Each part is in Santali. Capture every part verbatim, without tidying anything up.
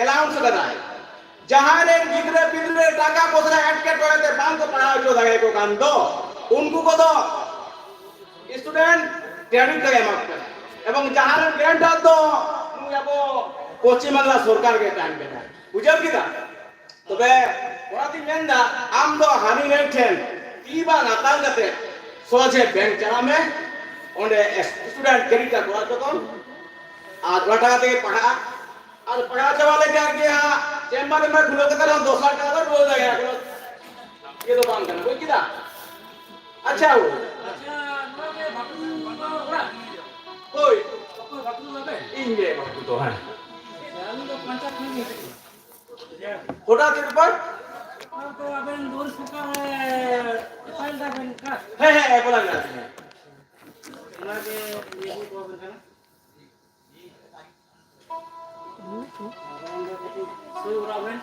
ᱮᱞᱟᱣᱩᱱᱥ ᱠᱟᱫᱟᱭ᱾ ᱡᱟᱦᱟᱸᱭ ᱨᱮᱱ ᱜᱤᱫᱽᱨᱟᱹ ᱯᱤᱫᱽᱨᱟᱹ ᱴᱟᱠᱟ ᱯᱚᱭᱥᱟ ᱮᱴᱠᱮᱴᱚᱬᱮ ᱛᱮ ᱵᱟᱝ ᱠᱚ ᱯᱟᱲᱦᱟᱣ ᱦᱚᱪᱚ ᱫᱟᱲᱮᱭᱟᱠᱚ ᱠᱟᱱ ᱫᱚ, ᱩᱱᱠᱩ ᱠᱚᱫᱚ ᱥᱴᱩᱰᱮᱱᱴ ᱠᱨᱮᱰᱤᱴ ᱞᱮ ᱮᱢᱟ ᱠᱚ ᱠᱟᱱᱟ᱾ ᱮᱵᱚᱝ ᱡᱟᱦᱟᱸ ᱨᱮᱱ ᱜᱨᱮᱱᱴᱟᱨ ᱫᱚ ᱱᱩᱭ ᱟᱵᱚ ᱯᱚᱥᱪᱤᱢ ᱵᱟᱝᱞᱟ ᱥᱚᱨᱠᱟᱨ ᱜᱮ ᱛᱟᱦᱮᱱ ᱠᱟᱱᱟ᱾ ᱵᱩᱡᱷᱟᱹᱣ ᱠᱮᱫᱟ? ᱛᱚᱵᱮ ᱚᱱᱟᱛᱤᱧ ᱢᱮᱱᱫᱟ, ᱟᱢ ᱫᱚ ᱦᱟᱹᱱᱤ ᱱᱟᱹᱭ ᱴᱷᱮᱱ ᱛᱤ ᱵᱟᱝ ᱟᱛᱟᱝ ᱠᱟᱛᱮ ᱥᱚᱡᱷᱮ ᱵᱮᱝᱠ ᱪᱟᱞᱟᱜ ᱢᱮ, ᱚᱸᱰᱮ ᱥᱴᱩᱰᱮᱱᱴ ᱠᱨᱮᱰᱤᱴ ᱠᱟᱨᱰ ᱠᱚᱨᱟᱣ ᱦᱚᱪᱚ ᱠᱚᱢ, ᱟᱨ ᱚᱱᱟ ᱴᱟᱠᱟ ᱛᱮᱜᱮ ᱯᱟᱲᱦᱟᱜᱼᱟ᱾ ᱟᱨ ᱯᱟᱲᱦᱟᱣ ᱪᱟᱵᱟ ᱞᱮᱠᱷᱟᱱ ᱜᱮ ᱦᱟᱸᱜ ᱪᱮᱢᱵᱟᱨ ᱢᱮᱢᱵᱟᱨ ᱠᱷᱩᱞᱟᱹᱣ ᱠᱟᱛᱮ ᱨᱮᱦᱚᱸ ᱫᱚᱥ ᱦᱟᱡᱟᱨ ᱴᱟᱠᱟ ᱫᱚ ᱨᱩᱣᱟᱹᱲ ᱫᱟᱲᱮᱭᱟᱜᱼᱟ, ᱠᱳᱱᱳ ᱤᱭᱟᱹ ᱫᱚ ᱵᱟᱝ ᱠᱟᱱᱟ, ᱵᱩᱡᱽ ᱠᱮᱫᱟ? ᱟᱪᱪᱷᱟ, ᱳ᱾ ᱟᱪᱪᱷᱟ, ᱱᱚᱣᱟ ᱜᱮ ᱵᱟᱹᱵᱩ ᱫᱚ ᱚᱲᱟᱜ? ᱦᱳᱭ᱾ ᱚᱠᱚᱭ ᱵᱟᱹᱵᱩ ᱫᱚ ᱟᱵᱮᱱ? ᱤᱧ ᱜᱮ ᱵᱟᱹᱵᱩ ᱫᱚ, ᱦᱮᱸ᱾ ᱟᱹᱞᱤᱧ ᱫᱚ ᱯᱚᱧᱪᱟᱭᱮᱛ ᱠᱷᱚᱱ ᱞᱤᱧ ᱦᱮᱡ ᱟᱠᱟᱱᱟ᱾ ᱦᱚᱴᱟᱛ ᱪᱮᱫ ᱵᱮᱯᱟᱨ? ᱟᱨ ᱛᱚ ᱟᱵᱮᱱ ᱫᱩᱣᱟᱹᱨ ᱥᱚᱨᱠᱟᱨ ᱨᱮ ᱮᱯᱞᱟᱭ ᱞᱮᱫᱟ ᱵᱮᱱ ᱠᱟᱨᱰ? ᱦᱮᱸ, ᱦᱮᱸ, ᱮᱯᱞᱟᱭ ᱞᱮᱫᱟ ᱞᱤᱧ᱾ ᱚᱱᱟ ᱜᱮ ᱞᱟᱹᱭ ᱵᱚᱞᱚ ᱟᱵᱮᱱ ᱠᱟᱱᱟ᱾ ᱟᱨ ᱚᱸᱰᱮ ᱠᱟᱹᱴᱤᱡ ᱥᱳᱭ ᱚᱨᱟᱜ ᱵᱮᱱ᱾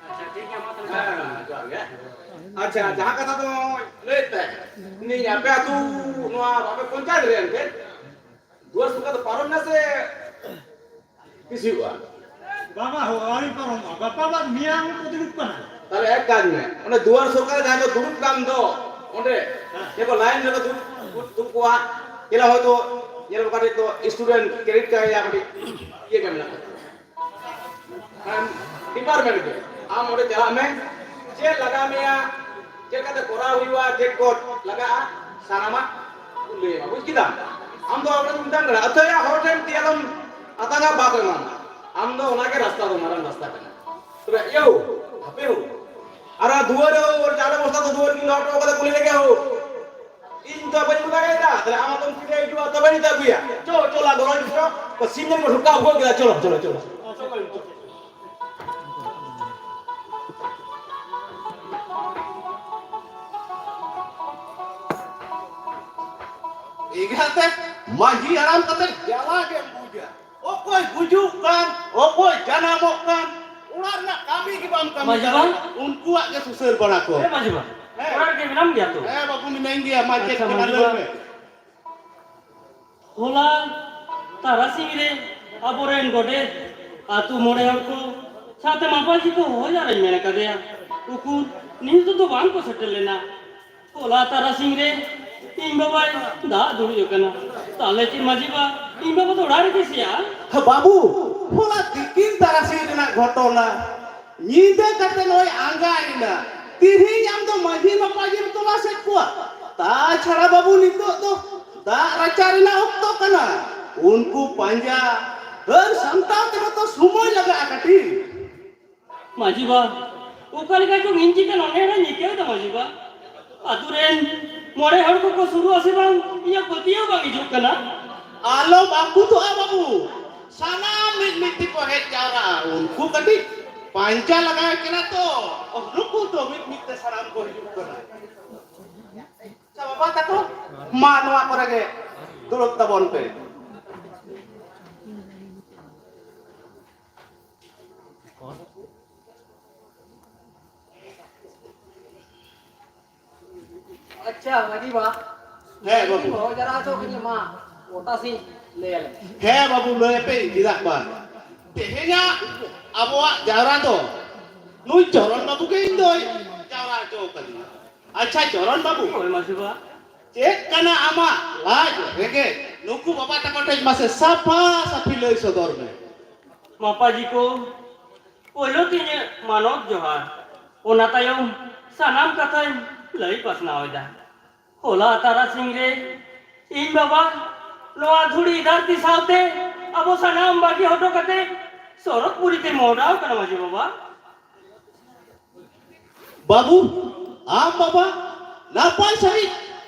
ᱟᱪᱪᱷᱟ, ᱴᱷᱤᱠ ᱜᱮᱭᱟ, ᱢᱟ ᱛᱟᱦᱞᱮ᱾ ᱦᱮᱸ, ᱡᱚᱦᱟᱨ ᱜᱮ᱾ ᱟᱪᱪᱷᱟ, ᱡᱟᱦᱟᱸ ᱠᱟᱛᱷᱟ ᱫᱚ ᱞᱟᱹᱭᱮᱫ ᱛᱟᱦᱮᱸᱫ, ᱩᱱᱤ ᱟᱯᱮ ᱟᱹᱛᱩ ᱱᱚᱣᱟ ᱟᱯᱮ ᱯᱚᱧᱪᱟᱭᱮᱛ ᱨᱮ ᱮᱱᱛᱮ ᱫᱩᱣᱟᱹᱨ ᱥᱚᱨᱠᱟᱨ ᱫᱚ ᱯᱟᱨᱚᱢ ᱱᱟ ᱥᱮ ᱛᱤᱥ ᱦᱩᱭᱩᱜᱼᱟ? ᱵᱟᱝᱟ ᱦᱳ, ᱟᱹᱣᱨᱤ ᱯᱟᱨᱚᱢᱚᱜᱼᱟ᱾ ᱜᱟᱯᱟ ᱵᱟᱫ ᱢᱮᱭᱟᱝ ᱠᱚ ᱫᱩᱲᱩᱵ ᱠᱟᱱᱟ᱾ ᱛᱟᱦᱞᱮ ᱮᱠ ᱠᱟᱡᱽ ᱢᱮ, ᱚᱸᱰᱮ ᱫᱩᱣᱟᱹᱨ ᱥᱚᱨᱠᱟᱨ ᱨᱮ ᱡᱟᱦᱟᱸᱭ ᱠᱚ ᱫᱩᱲᱩᱵ ᱠᱟᱱ ᱫᱚ, ᱚᱸᱰᱮ ᱦᱮᱸ᱾ ᱡᱮ ᱠᱚ ᱞᱟᱭᱤᱱ ᱨᱮᱠᱚ ᱫᱩᱲᱩᱵ, ᱫᱩᱲᱩᱵ ᱠᱚᱣᱟ, ᱧᱮᱞᱟ ᱦᱚᱭᱛᱳ, ᱧᱮᱞ ᱠᱟᱹᱴᱤᱡ ᱠᱚ ᱥᱴᱩᱰᱮᱱᱴ ᱠᱨᱮᱰᱤᱴ ᱠᱟᱨᱰ ᱨᱮᱭᱟᱜ ᱠᱟᱹᱴᱤᱡ ᱤᱭᱟᱹ ᱜᱮ ᱢᱮᱱᱟᱜ ᱛᱟᱠᱚᱣᱟ᱾ ᱟᱢ ᱰᱤᱯᱟᱨᱴᱢᱮᱱᱴ ᱜᱮ, ᱟᱢ ᱚᱸᱰᱮ ᱪᱟᱞᱟᱜ ᱢᱮ, ᱪᱮᱫ ᱞᱟᱜᱟᱣ ᱢᱮᱭᱟ, ᱪᱮᱫ ᱞᱮᱠᱟᱛᱮ ᱠᱚᱨᱟᱣ ᱦᱩᱭᱩᱜᱼᱟ, ᱪᱮᱫ ᱠᱚ ᱞᱟᱜᱟᱜᱼᱟ, ᱥᱟᱱᱟᱢᱟᱜ ᱠᱚ ᱞᱟᱹᱭ ᱟᱢᱟ, ᱵᱩᱡᱽ ᱠᱮᱫᱟᱢ? ᱟᱢ ᱫᱚ ᱚᱸᱰᱮ ᱢᱮᱛᱟᱢ ᱠᱟᱱᱟ, ᱟᱹᱛᱷᱟᱹᱭᱟ ᱦᱚᱲ ᱴᱷᱮᱱ ᱛᱤ ᱟᱞᱚᱢ ᱟᱛᱟᱝᱟ, ᱵᱟᱠᱚ ᱮᱢᱟᱢᱟ᱾ ᱟᱢ ᱫᱚ ᱚᱱᱟᱜᱮ ᱨᱟᱥᱛᱟ ᱫᱚ, ᱢᱟᱨᱟᱝ ᱨᱟᱥᱛᱟ ᱠᱟᱱᱟ᱾ ᱛᱚᱵᱮ ᱤᱭᱟᱹ ᱦᱳ, ᱦᱟᱯᱮ ᱦᱳ, ᱟᱨ ᱚᱱᱟ ᱫᱩᱣᱟᱹᱨ ᱨᱮ ᱦᱳ, ᱪᱟᱣᱞᱮ ᱵᱚᱥᱛᱟ ᱫᱚ ᱫᱩᱣᱟᱹᱨ ᱨᱮ ᱫᱚᱦᱚ ᱦᱚᱴᱚ ᱠᱟᱫᱟ, ᱠᱩᱞᱦᱤ ᱨᱮᱜᱮ ᱦᱳ᱾ ᱤᱧ ᱫᱚ ᱵᱟᱹᱧ ᱟᱹᱜᱩ ᱫᱟᱲᱮᱭᱟᱫᱟ, ᱛᱟᱦᱞᱮ ᱟᱢ ᱟᱫᱚᱢ ᱛᱤᱨᱮ ᱦᱤᱡᱩᱜᱼᱟ, ᱛᱚᱵᱮ ᱱᱤᱛ ᱟᱹᱜᱩᱭᱟ᱾ ᱪᱚ, ᱪᱚ, ᱞᱟ ᱜᱚᱲᱚ ᱪᱚ, ᱠᱚ ᱥᱤᱢ ᱧᱮᱞ ᱠᱚ ᱰᱷᱩᱠᱟᱣ ᱜᱚᱫ ᱠᱮᱫᱟ, ᱪᱚᱞᱚ, ᱪᱚᱞᱚ, ᱪᱚᱞᱚ᱾ ᱮᱜᱟᱛᱮ, ᱢᱟᱹᱡᱷᱤ ᱦᱟᱲᱟᱢ ᱠᱟᱛᱮ ᱡᱟᱞᱟ ᱜᱮᱢ ᱵᱩᱡᱟ᱾ ᱚᱠᱚᱭ ᱜᱩᱡᱩᱜ ᱠᱟᱱ, ᱚᱠᱚᱭ ᱡᱟᱱᱟᱢᱚᱜ ᱠᱟᱱ, ᱚᱲᱟᱜ ᱨᱮᱱᱟᱜ ᱠᱟᱹᱢᱤ ᱜᱮ ᱵᱟᱢ ᱠᱟᱹᱢᱤ ᱢᱟᱹᱡᱷᱤ ᱫᱟᱲᱮᱭᱟᱜᱼᱟ, ᱵᱟ᱾ ᱩᱱᱠᱩᱣᱟᱜ ᱜᱮ ᱥᱩᱥᱟᱹᱨ ᱵᱟᱲᱟ ᱠᱚ᱾ ᱦᱮᱸ, ᱢᱟᱹᱡᱷᱤ ᱵᱟ᱾ ᱦᱮᱸ᱾ ᱚᱲᱟᱜ ᱨᱮᱜᱮ ᱢᱮᱱᱟᱢ ᱜᱮᱭᱟ ᱛᱚ? ᱦᱮᱸ ᱵᱟᱹᱵᱩ, ᱢᱤᱱᱟᱹᱧ ᱜᱮᱭᱟ᱾ ᱢᱟ, ᱪᱮᱫ ᱟᱪᱪᱷᱟ, ᱠᱟᱱᱟ, ᱢᱟᱹᱡᱷᱤ ᱞᱟᱹᱭ ᱵᱟ᱾ ᱢᱮ᱾ ᱦᱚᱞᱟ ᱛᱟᱨᱟᱥᱤᱧ ᱨᱮ ᱟᱵᱚᱨᱮᱱ ᱜᱚᱰᱮᱛ, ᱟᱹᱛᱩ ᱢᱚᱬᱮ ᱦᱚᱲ ᱠᱚ ᱥᱟᱶᱛᱮ ᱢᱟᱯᱟᱡᱤ ᱠᱚ ᱦᱚᱦᱚ ᱡᱟᱣᱨᱟᱧ ᱢᱮᱱ ᱟᱠᱟᱫᱮᱭᱟ᱾ ᱩᱠᱩᱨ ᱱᱤᱛ ᱫᱚ ᱵᱟᱝ ᱠᱚ ᱥᱮᱴᱮᱨ ᱞᱮᱱᱟ᱾ ᱦᱚᱞᱟ ᱛᱟᱨᱟᱥᱤᱧ ᱨᱮ ᱤᱧ ᱵᱟᱵᱟᱭ ᱫᱟᱜ ᱫᱩᱲᱩᱵ ᱟᱠᱟᱱᱟ᱾ ᱛᱟᱦᱞᱮ ᱪᱮᱫ ᱢᱟᱹᱡᱷᱤ ᱵᱟ, ᱤᱧ ᱵᱟᱵᱟ ᱫᱚ ᱚᱲᱟᱜ ᱨᱮᱜᱮ ᱥᱮᱭᱟ? ᱦᱮ ᱵᱟᱹᱵᱩ, ᱦᱚᱞᱟ ᱛᱤᱠᱤᱱ ᱛᱟᱨᱟᱥᱤᱧ ᱨᱮᱱᱟᱜ ᱜᱷᱚᱴᱚᱱᱟ᱾ ᱧᱤᱫᱟᱹ ᱠᱟᱛᱮ ᱱᱚᱜᱼᱚᱭ ᱟᱸᱜᱟᱭᱮᱱᱟ᱾ ᱛᱤᱦᱤᱧ ᱟᱢ ᱫᱚ ᱢᱟᱹᱡᱷᱤ ᱢᱟᱯᱟᱡᱤᱢ ᱛᱚᱞᱟᱥᱮᱫ ᱠᱚᱣᱟ᱾ ᱛᱟᱪᱷᱟᱲᱟ ᱵᱟᱹᱵᱩ, ᱱᱤᱛᱚᱜ ᱫᱚ ᱫᱟᱜ ᱨᱟᱪᱟ ᱨᱮᱱᱟᱜ ᱚᱠᱛᱚ ᱠᱟᱱᱟ᱾ ᱩᱱᱠᱩ ᱯᱟᱸᱡᱟ ᱦᱟᱹᱨ ᱥᱟᱢᱴᱟᱣ ᱛᱮᱦᱚᱸ ᱛᱚ ᱥᱚᱢᱚᱭ ᱞᱟᱜᱟᱜᱼᱟ ᱠᱟᱹᱴᱤᱡ᱾ ᱢᱟᱹᱡᱷᱤ ᱵᱟ, ᱚᱠᱟ ᱞᱮᱠᱟ ᱪᱚᱝ ᱤᱧ ᱪᱮᱛᱟᱱ ᱚᱱᱮ ᱚᱱᱟᱧ ᱟᱹᱭᱠᱟᱹᱣ ᱮᱫᱟ ᱢᱟᱹᱡᱷᱤ ᱵᱟ᱾ ᱟᱛᱳ ᱨᱮᱱ ᱢᱚᱬᱮ ᱦᱚᱲ ᱠᱚᱠᱚ ᱥᱩᱨᱩᱜ ᱟᱥᱮ ᱵᱟᱝ, ᱤᱧᱟᱹᱜ ᱯᱟᱹᱛᱭᱟᱹᱣ ᱵᱟᱝ ᱦᱤᱡᱩᱜ ᱠᱟᱱᱟ᱾ ᱟᱞᱚᱢ ᱟᱹᱠᱩᱛᱚᱜᱼᱟ ᱵᱟᱹᱵᱩ, ᱥᱟᱱᱟᱢ ᱢᱤᱫ ᱢᱤᱫ ᱛᱮᱠᱚ ᱦᱮᱡ ᱡᱟᱣᱨᱟᱜᱼᱟ᱾ ᱩᱱᱠᱩ ᱠᱟᱹᱴᱤᱡ ᱯᱟᱧᱪᱟ ᱞᱟᱜᱟᱣ ᱠᱟᱱᱟ ᱛᱚ, ᱱᱩᱠᱩ ᱫᱚ ᱢᱤᱫ ᱢᱤᱫ ᱛᱮ ᱥᱟᱱᱟᱢ ᱠᱚ ᱦᱤᱡᱩᱜ ᱠᱟᱱᱟ᱾ ᱟᱪᱪᱷᱟ ᱵᱟᱵᱟ ᱛᱟᱠᱚ, ᱢᱟ ᱱᱚᱣᱟ ᱠᱚᱨᱮ ᱜᱮ ᱫᱩᱲᱩᱵ ᱛᱟᱵᱚᱱ ᱯᱮ᱾ ᱟᱪᱪᱷᱟ, ᱢᱟᱹᱡᱷᱤ ᱵᱟ᱾ ᱦᱮᱸ, ᱵᱟᱹᱵᱩ᱾ ᱦᱚᱦᱚ ᱡᱟᱣᱨᱟ ᱦᱚᱪᱚ ᱠᱤᱧ ᱢᱟ, ᱜᱚᱴᱟ ᱥᱮᱧ ᱞᱟᱹᱭ ᱟᱞᱮ᱾ ᱦᱮᱸ, ᱵᱟᱹᱵᱩ, ᱞᱟᱹᱭ ᱯᱮ, ᱪᱮᱫᱟᱜ ᱵᱟᱝ? ᱛᱮᱦᱮᱧᱟᱜ ᱟᱵᱚᱣᱟᱜ ᱡᱟᱣᱨᱟ ᱫᱚ ᱱᱩᱭ ᱪᱚᱨᱚᱱ ᱵᱟᱹᱵᱩ ᱜᱮ ᱤᱧ ᱫᱚᱭ ᱡᱟᱣᱨᱟ ᱦᱚᱪᱚ ᱠᱟᱫᱤᱧᱟ᱾ ᱟᱪᱪᱷᱟ, ᱪᱚᱨᱚᱱ ᱵᱟᱹᱵᱩ, ᱦᱳᱭ, ᱢᱟᱹᱡᱷᱤ ᱵᱟ᱾ ᱪᱮᱫ ᱠᱟᱱᱟ ᱟᱢᱟᱜ ᱞᱟᱡ ᱨᱮᱸᱜᱮᱡ? ᱱᱩᱠᱩ ᱵᱟᱵᱟ ᱛᱟᱠᱚ ᱴᱷᱮᱱ ᱢᱟᱥᱮ ᱥᱟᱯᱷᱟ ᱥᱟᱹᱯᱷᱤ ᱞᱟᱹᱭ ᱥᱚᱫᱚᱨ ᱢᱮ᱾ ᱢᱟᱯᱟᱡᱤ ᱠᱚ, ᱯᱳᱭᱞᱳ ᱛᱮ ᱤᱧᱟᱹᱜ ᱢᱟᱱᱚᱛ ᱡᱚᱦᱟᱨ, ᱚᱱᱟ ᱛᱟᱭᱚᱢ ᱥᱟᱱᱟᱢ ᱠᱟᱛᱷᱟᱧ ᱞᱟᱹᱭ ᱯᱟᱥᱱᱟᱣ ᱮᱫᱟ᱾ ᱦᱚᱞᱟ ᱛᱟᱨᱟᱥᱤᱧ ᱨᱮ ᱤᱧ ᱵᱟᱵᱟ ᱱᱚᱣᱟ ᱫᱷᱩᱲᱤ ᱫᱷᱟᱹᱨᱛᱤ ᱥᱟᱶᱛᱮ ᱟᱵᱚ ᱥᱟᱱᱟᱢ ᱵᱟᱹᱜᱤ ᱦᱚᱴᱚ ᱠᱟᱛᱮ ᱥᱚᱨᱚᱜᱽ ᱯᱩᱨᱤ ᱛᱮ ᱢᱚᱦᱰᱟᱣ ᱠᱟᱱᱟ ᱢᱟᱹᱡᱷᱤ ᱵᱟᱵᱟ᱾ ᱵᱟᱹᱵᱩ, ᱟᱢ ᱵᱟᱵᱟ ᱱᱟᱯᱟᱭ ᱥᱟᱺᱦᱤᱡ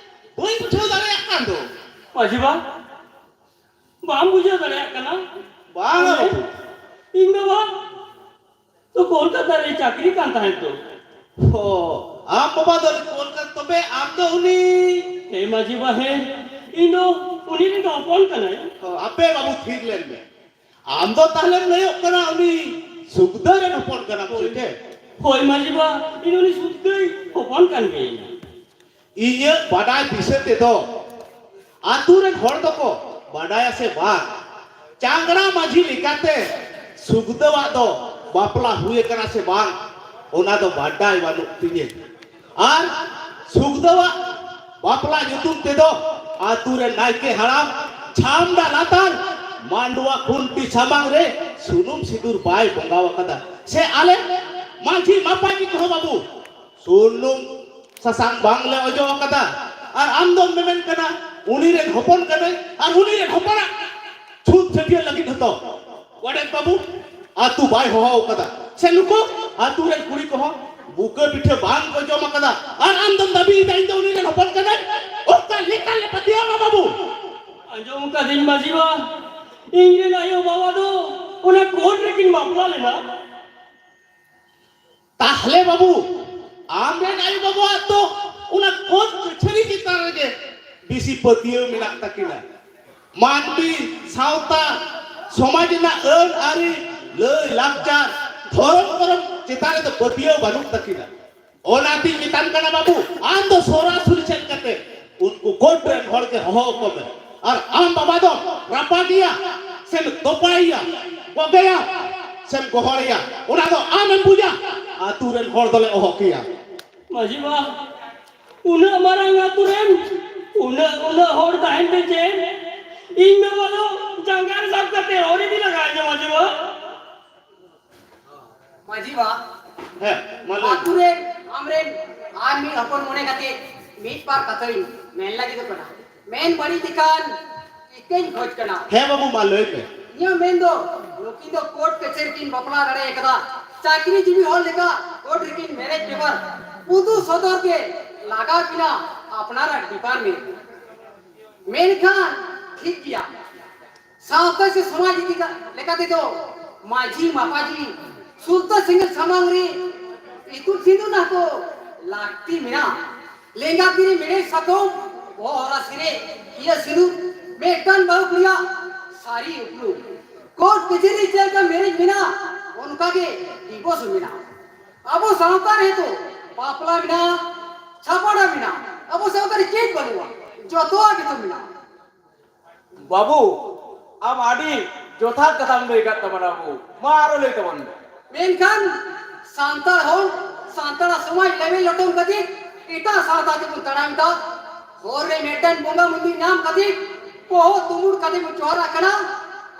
ᱵᱟᱹᱧ ᱵᱩᱡᱷᱟᱹᱣ ᱫᱟᱲᱮᱭᱟᱜ ᱠᱟᱱ ᱫᱚ᱾ ᱢᱟᱹᱡᱷᱤ ᱵᱟ, ᱵᱟᱢ ᱵᱩᱡᱷᱟᱹᱣ ᱫᱟᱲᱮᱭᱟᱜ ᱠᱟᱱᱟ? ᱵᱟᱝᱟ ᱵᱟᱹᱵᱩ᱾ ᱤᱧ ᱵᱟᱵᱟ ᱛᱚ ᱠᱳᱞᱠᱟᱛᱟ ᱨᱮ ᱪᱟᱹᱠᱨᱤ ᱠᱟᱱ ᱛᱟᱦᱮᱸᱫ ᱫᱚ᱾ ᱚ, ᱟᱢ ᱵᱟᱵᱟ ᱫᱚ ᱠᱳᱞᱠᱟᱛᱟ, ᱛᱚᱵᱮ ᱟᱢ ᱫᱚ ᱩᱱᱤ? ᱦᱮᱸ ᱢᱟᱹᱡᱷᱤ ᱵᱟ, ᱦᱮᱸ, ᱤᱧ ᱫᱚ ᱩᱱᱤ ᱨᱮᱱ ᱦᱚᱯᱚᱱ ᱠᱟᱹᱱᱟᱹᱧ᱾ ᱚ, ᱟᱯᱮ ᱵᱟᱹᱵᱩ ᱛᱷᱤᱨ ᱞᱮᱱ ᱢᱮ᱾ ᱟᱢ ᱫᱚ ᱛᱟᱦᱞᱮᱢ ᱞᱟᱹᱭᱚᱜ ᱠᱟᱱᱟ ᱩᱱᱤ ᱥᱩᱠᱫᱟᱹ ᱨᱮᱱ ᱦᱚᱯᱚᱱ ᱠᱟᱱᱟᱢ ᱥᱮ ᱪᱮᱫ? ᱦᱳᱭ ᱢᱟᱹᱡᱷᱤ ᱵᱟ, ᱤᱧ ᱩᱱᱤ ᱥᱩᱠᱫᱟᱹᱭ ᱦᱚᱯᱚᱱ ᱠᱟᱱ ᱜᱮᱭᱟᱹᱧ᱾ ᱤᱧᱟᱹᱜ ᱵᱟᱰᱟᱭ ᱫᱤᱥᱟᱹ ᱛᱮᱫᱚ ᱟᱛᱳ ᱨᱮᱱ ᱦᱚᱲ ᱫᱚᱠᱚ ᱵᱟᱰᱟᱭᱟ ᱥᱮ ᱵᱟᱝ, ᱪᱟᱝᱜᱽᱲᱟ ᱢᱟᱹᱡᱷᱤ ᱞᱮᱠᱟᱛᱮ ᱥᱩᱠᱫᱟᱹᱣᱟᱜ ᱫᱚ ᱵᱟᱯᱞᱟ ᱦᱩᱭ ᱟᱠᱟᱱᱟ ᱥᱮ ᱵᱟᱝ, ᱚᱱᱟ ᱫᱚ ᱵᱟᱰᱟᱭ ᱵᱟᱹᱱᱩᱜ ᱛᱤᱧᱟᱹ᱾ ᱟᱨ ᱥᱩᱠᱫᱟᱹᱣᱟᱜ ᱵᱟᱯᱞᱟ ᱧᱩᱛᱩᱢ ᱛᱮᱫᱚ ᱟᱛᱳ ᱨᱮ ᱱᱟᱭᱠᱮ ᱦᱟᱲᱟᱢ ᱪᱷᱟᱢᱰᱟ ᱞᱟᱛᱟᱨ ᱢᱟᱱᱰᱣᱟ ᱠᱷᱩᱱᱴᱤ ᱥᱟᱢᱟᱝ ᱨᱮ ᱥᱩᱱᱩᱢ ᱥᱤᱸᱫᱩᱨ ᱵᱟᱭ ᱵᱚᱸᱜᱟᱣ ᱟᱠᱟᱫᱟ᱾ ᱥᱮ ᱟᱞᱮ ᱢᱟᱹᱡᱷᱤ ᱢᱟᱯᱟᱡᱤ ᱠᱚᱦᱚᱸ ᱵᱟᱹᱵᱩ ᱥᱩᱱᱩᱢ ᱥᱟᱥᱟᱝ ᱵᱟᱝᱞᱮ ᱚᱡᱚᱜ ᱟᱠᱟᱫᱟ᱾ ᱟᱨ ᱟᱢ ᱫᱚᱢ ᱢᱮᱢᱮᱱ ᱠᱟᱱᱟ ᱩᱱᱤ ᱨᱮᱱ ᱦᱚᱯᱚᱱ ᱠᱟᱹᱱᱟᱹᱧ ᱟᱨ ᱩᱱᱤ ᱨᱮᱱ ᱦᱚᱯᱚᱱᱟᱜ ᱪᱷᱩᱛ ᱪᱷᱟᱹᱴᱭᱟᱹᱨ ᱞᱟᱹᱜᱤᱫ ᱦᱚᱸᱛᱚ ᱚᱰᱮ ᱵᱟᱹᱵᱩ ᱟᱹᱛᱩ ᱵᱟᱭ ᱦᱚᱦᱚ ᱟᱠᱟᱫᱟ᱾ ᱥᱮ ᱱᱩᱠᱩ ᱟᱹᱛᱩ ᱨᱮᱱ ᱠᱩᱲᱤ ᱠᱚᱦᱚᱸ ᱵᱩᱠᱟᱹ ᱯᱤᱴᱷᱟᱹ ᱵᱟᱝ ᱠᱚ ᱡᱚᱢ ᱟᱠᱟᱫᱟ᱾ ᱟᱨ ᱟᱢ ᱫᱚᱢ ᱫᱟᱹᱵᱤᱭᱮᱫᱟ ᱤᱧ ᱫᱚ ᱩᱱᱤ ᱨᱮᱱ ᱦᱚᱯᱚᱱ ᱠᱟᱹᱱᱟᱹᱧ? ᱚᱠᱟ ᱞᱮᱠᱟ ᱞᱮ ᱯᱟᱹᱛᱭᱟᱹᱣ ᱟᱢᱟ ᱵᱟᱹᱵᱩ? ᱟᱸᱡᱚᱢ ᱠᱟᱹᱫᱟᱹᱧ ᱢᱟᱹᱡᱷᱤ ᱵᱟ, ᱤᱧ ᱨᱮᱱ ᱟᱭᱳ ᱵᱟᱵᱟ ᱫᱚ ᱚᱱᱟ ᱠᱳᱨᱴ ᱨᱮᱠᱤᱱ ᱵᱟᱯᱞᱟ ᱞᱮᱱᱟ᱾ ᱛᱟᱦᱞᱮ ᱵᱟᱹᱵᱩ, ᱟᱢ ᱨᱮᱱ ᱟᱭᱳ ᱵᱟᱵᱟᱣᱟᱜ ᱫᱚ ᱚᱱᱟ ᱠᱳᱨᱴ ᱠᱟᱹᱪᱷᱟᱹᱨᱤ ᱪᱮᱛᱟᱱ ᱨᱮᱜᱮ ᱵᱮᱥᱤ ᱯᱟᱹᱛᱭᱟᱹᱣ ᱢᱮᱱᱟᱜ ᱛᱟᱹᱠᱤᱱᱟ᱾ ᱢᱟᱹᱱᱢᱤ, ᱥᱟᱶᱛᱟ, ᱥᱚᱢᱟᱡᱽ ᱨᱮᱱᱟᱜ ᱟᱹᱱ ᱟᱹᱨᱤ, ᱞᱟᱹᱭ ᱞᱟᱠᱪᱟᱨ, ᱫᱷᱚᱨᱚᱢ ᱠᱚᱨᱚᱢ ᱪᱮᱛᱟᱱ ᱨᱮᱫᱚ ᱯᱟᱹᱛᱭᱟᱹᱣ ᱵᱟᱹᱱᱩᱜ ᱛᱟᱹᱠᱤᱱᱟ᱾ ᱚᱱᱟᱛᱤᱧ ᱢᱮᱛᱟᱢ ᱠᱟᱱᱟ ᱵᱟᱹᱵᱩ, ᱟᱢ ᱫᱚ ᱥᱚᱨᱟᱥᱚᱨᱤ ᱥᱮᱱ ᱠᱟᱛᱮ ᱩᱱᱠᱩ ᱠᱳᱨᱴ ᱨᱮᱱ ᱦᱚᱲ ᱜᱮ ᱦᱚᱦᱚ ᱟᱠᱚ ᱢᱮ᱾ ᱟᱨ ᱟᱢ ᱵᱟᱵᱟ ᱫᱚ ᱨᱟᱯᱟᱜᱮᱭᱟ ᱥᱮᱢ ᱛᱚᱯᱟᱭᱮᱭᱟ, ᱜᱚᱜᱮᱭᱟ ᱥᱮᱢ ᱜᱚᱦᱚᱲᱮᱭᱟ, ᱚᱱᱟ ᱫᱚ ᱟᱢᱮᱢ ᱵᱩᱡᱟ᱾ ᱟᱹᱛᱩ ᱨᱮᱱ ᱦᱚᱲ ᱫᱚᱞᱮ ᱚᱦᱚ ᱠᱮᱭᱟ᱾ ᱢᱟᱹᱡᱷᱤ ᱵᱟ, ᱩᱱᱟᱹᱜ ᱢᱟᱨᱟᱝ ᱟᱹᱛᱩ ᱨᱮᱱ ᱩᱱᱟᱹᱜ ᱩᱱᱟᱹᱜ ᱦᱚᱲ ᱛᱟᱦᱮᱱ ᱛᱮ ᱪᱮᱫ ᱤᱧ ᱵᱟᱵᱟ ᱫᱚ ᱡᱟᱸᱜᱟ ᱨᱮ ᱥᱟᱵ ᱠᱟᱛᱮ ᱦᱚᱨ ᱤᱫᱤ ᱞᱟᱜᱟᱣ ᱤᱧᱟ ᱢᱟᱹᱡᱷᱤ ᱵᱟ? ᱢᱟᱹᱡᱷᱤ ᱵᱟ, ᱦᱮᱸ, ᱢᱟ ᱞᱟᱹᱭ ᱟᱹᱛᱩ ᱢᱮ᱾ ᱨᱮ ᱟᱢᱨᱮᱱ ᱟᱨ ᱢᱤᱫ ᱦᱚᱯᱚᱱ ᱢᱚᱱᱮ ᱠᱟᱛᱮ ᱢᱤᱫ ᱵᱟᱨ ᱠᱟᱛᱷᱟᱧ ᱢᱮᱱ ᱞᱟᱹᱜᱤᱫᱚᱜ ᱠᱟᱱᱟ᱾ ᱢᱮᱱ ᱵᱟᱹᱲᱤᱡ ᱞᱮᱠᱟᱱ ᱤᱠᱟᱹᱧ ᱠᱷᱚᱡᱽ ᱠᱟᱱᱟ᱾ ᱦᱮᱸ ᱵᱟᱹᱵᱩ, ᱢᱟ ᱞᱟᱹᱭ ᱢᱮ᱾ ᱤᱧᱟᱹᱜ ᱢᱮᱱ ᱫᱚ ᱱᱩᱠᱤᱱ ᱫᱚ ᱠᱳᱨᱴ ᱠᱟᱹᱪᱷᱟᱹᱨᱤ ᱠᱤᱱ ᱵᱟᱯᱞᱟ ᱫᱟᱲᱮ ᱠᱟᱫᱟ᱾ ᱪᱟᱹᱠᱨᱤ ᱡᱤᱵᱤ ᱦᱚᱲ ᱞᱮᱠᱟ ᱠᱳᱨᱴ ᱨᱮᱠᱤᱱ ᱢᱮᱨᱮᱡᱽ ᱯᱮᱯᱟᱨ ᱩᱫᱩᱜ ᱥᱚᱫᱚᱨ ᱜᱮ ᱞᱟᱜᱟᱣ ᱠᱤᱱᱟ ᱟᱯᱱᱟᱨᱟᱜ ᱰᱤᱯᱟᱨᱴᱢᱮᱱᱴ᱾ ᱢᱮᱱᱠᱷᱟᱱ ᱴᱷᱤᱠ ᱜᱮᱭᱟ, ᱥᱟᱶᱛᱟ ᱥᱮ ᱥᱚᱢᱟᱡᱽ ᱤᱫᱤ ᱠᱟ-, ᱞᱮᱠᱟ ᱛᱮᱫᱚ ᱢᱟᱹᱡᱷᱤ ᱢᱟᱯᱟᱡᱤ ᱥᱩᱞᱛᱟᱹ ᱥᱮᱸᱜᱮᱞ ᱥᱟᱢᱟᱝ ᱨᱮ ᱤᱛᱩᱫ ᱥᱤᱸᱫᱩᱨ ᱱᱟ ᱠᱚ ᱞᱟᱹᱠᱛᱤ ᱢᱮᱱᱟᱜᱼᱟ᱾ ᱞᱮᱸᱜᱟ ᱛᱤᱨᱮ ᱢᱮᱲᱦᱮᱫ ᱥᱟᱛᱚᱢ, ᱵᱚᱦᱚᱜ ᱦᱚᱨᱟ ᱥᱤᱨᱮ ᱤᱭᱟᱹ ᱥᱤᱸᱫᱩᱨ, ᱢᱤᱫᱴᱟᱝ ᱵᱟᱹᱦᱩ ᱠᱩᱲᱤᱭᱟᱜ ᱥᱟᱹᱨᱤ ᱩᱯᱨᱩᱢ᱾ ᱠᱳᱨᱴ ᱠᱟᱹᱪᱷᱟᱹᱨᱤ ᱪᱮᱫ ᱞᱮᱠᱟ ᱢᱮᱨᱮᱡᱽ ᱢᱮᱱᱟᱜᱼᱟ, ᱚᱱᱠᱟ ᱚᱱᱠᱟᱜᱮ ᱫᱤᱵᱚᱥ ᱢᱮᱱᱟᱜᱼᱟ᱾ ᱟᱵᱚ ᱥᱟᱶᱛᱟ ᱨᱮ ᱱᱤᱛᱚᱜ ᱵᱟᱯᱞᱟ ᱢᱮᱱᱟᱜᱼᱟ, ᱪᱷᱟᱯᱟᱰᱟ ᱢᱮᱱᱟᱜᱼᱟ, ᱟᱵᱚ ᱥᱟᱶᱛᱟ ᱨᱮ ᱪᱮᱫ ᱵᱟᱹᱱᱩᱜᱼᱟ? ᱡᱚᱛᱚᱣᱟᱜ ᱜᱮᱛᱚ ᱢᱮᱱᱟᱜᱼᱟ᱾ ᱵᱟᱹᱵᱩ, ᱟᱢ ᱟᱹᱰᱤ ᱡᱚᱛᱷᱟᱛ ᱠᱟᱛᱷᱟᱢ ᱞᱟᱹᱭ ᱠᱟᱫ ᱛᱟᱵᱚᱱᱟ ᱵᱟᱹᱵᱩ᱾ ᱢᱟ ᱟᱨᱚ ᱞᱟᱹᱭ ᱛᱟᱵᱚᱱ ᱢᱮ᱾ ᱢᱮᱱᱠᱷᱟᱱ ᱥᱟᱱᱛᱟᱲ ᱦᱚᱲ, ᱥᱟᱱᱛᱟᱲᱟᱜ ᱥᱚᱢᱟᱡᱽ ᱞᱮᱵᱮᱫ ᱞᱚᱴᱚᱢ ᱠᱟᱛᱮ ᱮᱴᱟᱜ ᱥᱟᱶᱛᱟ ᱛᱮᱵᱚᱱ ᱛᱟᱲᱟᱢ ᱮᱫᱟ᱾ ᱦᱚᱨ ᱨᱮ ᱢᱤᱫᱴᱮᱱ ᱵᱚᱸᱜᱟ ᱢᱚᱱᱫᱤᱨ ᱧᱟᱢ ᱠᱟᱛᱮ ᱵᱚᱦᱚᱜ ᱫᱩᱢᱩᱲ ᱠᱟᱛᱮ ᱵᱚᱱ ᱡᱚᱦᱟᱨᱟᱜ ᱠᱟᱱᱟ᱾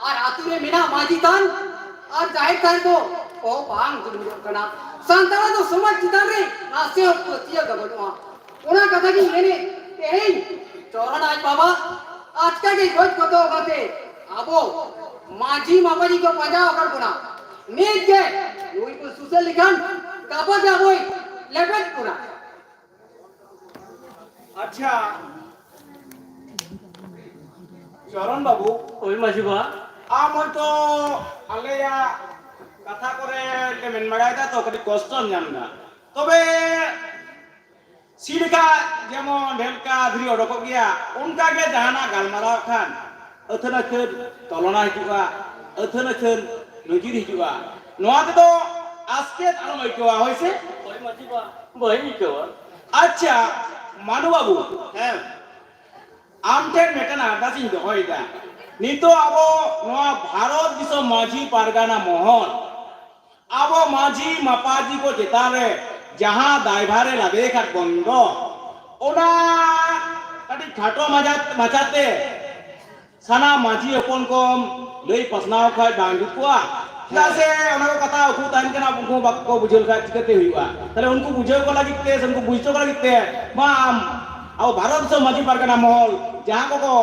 ᱟᱨ ᱟᱹᱛᱩ ᱨᱮ ᱢᱮᱱᱟᱜ ᱢᱟᱹᱡᱷᱤ ᱛᱷᱟᱱ ᱟᱨ ᱡᱟᱦᱮᱨ ᱛᱷᱟᱱ ᱠᱚ ᱵᱚᱦᱚᱜ ᱵᱟᱝ ᱫᱩᱢᱩᱲᱚᱜ ᱠᱟᱱᱟ᱾ ᱥᱟᱱᱛᱟᱲᱟᱜ ᱫᱚ ᱥᱚᱢᱟᱡᱽ ᱪᱮᱛᱟᱱ ᱨᱮ ᱱᱟᱥᱮ ᱦᱚᱸ ᱯᱟᱹᱛᱭᱟᱹᱣ ᱫᱚ ᱵᱟᱹᱱᱩᱜᱼᱟ᱾ ᱚᱱᱟ ᱠᱟᱛᱷᱟ ᱜᱤᱧ ᱢᱮᱱᱮᱫ, ᱛᱮᱦᱮᱧ ᱪᱚᱨᱚᱱ ᱟᱡ ᱵᱟᱵᱟ ᱟᱪᱠᱟ ᱜᱮ ᱜᱚᱡ ᱜᱚᱫᱚᱜ ᱠᱟᱛᱮ ᱟᱵᱚ ᱢᱟᱹᱡᱷᱤ ᱢᱟᱯᱟᱡᱷᱤ ᱠᱚ ᱯᱟᱸᱡᱟ ᱟᱠᱟᱫ ᱵᱚᱱᱟ᱾ ᱱᱤᱛ ᱜᱮ ᱱᱩᱭ ᱵᱚᱱ ᱥᱩᱥᱟᱹᱨ ᱞᱮᱠᱷᱟᱱ ᱜᱟᱯᱟ ᱜᱮ ᱟᱵᱚᱭ ᱞᱮᱵᱮᱫ ᱵᱚᱱᱟ᱾ ᱟᱪᱪᱷᱟ, ᱪᱚᱨᱚᱱ ᱵᱟᱹᱵᱩ, ᱳᱭ ᱢᱟᱹᱡᱷᱤ ᱵᱟ᱾ ᱟᱢ ᱦᱚᱭᱛᱚ ᱟᱞᱮᱭᱟᱜ ᱠᱟᱛᱷᱟ ᱠᱚᱨᱮ ᱞᱮ ᱢᱮᱱ ᱵᱟᱲᱟᱭᱮᱫᱟ ᱛᱚ, ᱠᱟᱹᱴᱤᱡ ᱠᱚᱥᱴᱚᱢ ᱧᱟᱢ ᱮᱫᱟ᱾ ᱛᱚᱵᱮ ᱥᱤ ᱞᱮᱠᱟ ᱡᱮᱢᱚᱱ ᱰᱷᱮᱞᱠᱟ ᱫᱷᱤᱨᱤ ᱚᱰᱚᱠᱚᱜ ᱜᱮᱭᱟ, ᱚᱱᱠᱟ ᱜᱮ ᱡᱟᱦᱟᱱᱟᱜ ᱜᱟᱞᱢᱟᱨᱟᱣ ᱠᱷᱟᱱ ᱟᱹᱛᱷᱟᱹᱱ ᱟᱹᱛᱷᱟᱹᱱ ᱛᱚᱞᱚᱱᱟ ᱦᱤᱡᱩᱜᱼᱟ, ᱟᱹᱛᱷᱟᱹᱱ ᱟᱹᱛᱷᱟᱹᱱ ᱱᱩᱡᱤᱨ ᱦᱤᱡᱩᱜᱼᱟ᱾ ᱱᱚᱣᱟ ᱛᱮᱫᱚ ᱟᱥᱠᱮᱛ ᱟᱞᱚᱢ ᱟᱹᱭᱠᱟᱹᱣᱟ, ᱦᱳᱭ ᱥᱮ? ᱦᱳᱭ ᱢᱟᱹᱡᱷᱤ ᱵᱟ, ᱵᱟᱹᱧ ᱟᱹᱭᱠᱟᱹᱣᱟ᱾ ᱟᱪᱪᱷᱟ, ᱢᱟᱱᱩ ᱵᱟᱹᱵᱩ, ᱦᱮᱸ, ᱟᱢ ᱴᱷᱮᱱ ᱢᱤᱫᱴᱮᱱ ᱟᱨᱫᱟᱥ ᱤᱧ ᱫᱚᱦᱚᱭᱮᱫᱟ᱾ ᱱᱤᱛᱚᱜ ᱟᱵᱚ ᱱᱚᱣᱟ ᱵᱷᱟᱨᱚᱛ ᱫᱤᱥᱚᱢ ᱢᱟᱹᱡᱷᱤ ᱯᱟᱨᱜᱟᱱᱟ ᱢᱚᱦᱚᱞ, ᱟᱵᱚ ᱢᱟᱹᱡᱷᱤ ᱢᱟᱯᱟᱡᱷᱤ ᱠᱚ ᱪᱮᱛᱟᱱ ᱨᱮ ᱡᱟᱦᱟᱸ ᱫᱟᱭᱵᱷᱟᱨ ᱮ ᱞᱟᱫᱮ ᱟᱠᱟᱫ ᱵᱚᱱ ᱫᱚ, ᱚᱱᱟ ᱠᱟᱹᱴᱤᱡ ᱠᱷᱟᱴᱚ ᱢᱟᱪᱷᱟ-, ᱢᱟᱪᱷᱟᱛᱮ ᱥᱟᱱᱟᱢ ᱢᱟᱹᱡᱷᱤ ᱦᱚᱯᱚᱱ ᱠᱚᱢ ᱞᱟᱹᱭ ᱯᱟᱥᱱᱟᱣ ᱠᱷᱟᱡ ᱵᱟᱝ ᱡᱩᱛ ᱠᱚᱜᱼᱟ? ᱪᱮᱫᱟᱜ ᱥᱮ ᱚᱱᱟ ᱠᱚ ᱠᱟᱛᱷᱟ ᱩᱠᱩ ᱛᱟᱦᱮᱱ ᱠᱟᱱᱟ, ᱩᱱᱠᱩ ᱦᱚᱸ ᱵᱟᱠᱚ ᱵᱩᱡᱷᱟᱹᱣ ᱞᱮᱠᱷᱟᱡ ᱪᱤᱠᱟᱹᱛᱮ ᱦᱩᱭᱩᱜᱼᱟ? ᱛᱟᱦᱞᱮ ᱩᱱᱠᱩ ᱵᱩᱡᱷᱟᱹᱣ ᱠᱚ ᱞᱟᱹᱜᱤᱫ ᱛᱮ ᱥᱮ ᱩᱱᱠᱩ ᱵᱩᱡᱽ ᱦᱚᱪᱚ ᱠᱚ ᱞᱟᱹᱜᱤᱫ ᱛᱮ ᱢᱟ ᱟᱢ ᱟᱵᱚ ᱵᱷᱟᱨᱚᱛ ᱫᱤᱥᱚᱢ ᱢᱟᱹᱡᱷᱤ ᱯᱟᱨᱜᱟᱱᱟ ᱢᱚᱦᱚᱞ ᱡᱟᱦᱟᱸ ᱠᱚᱠᱚ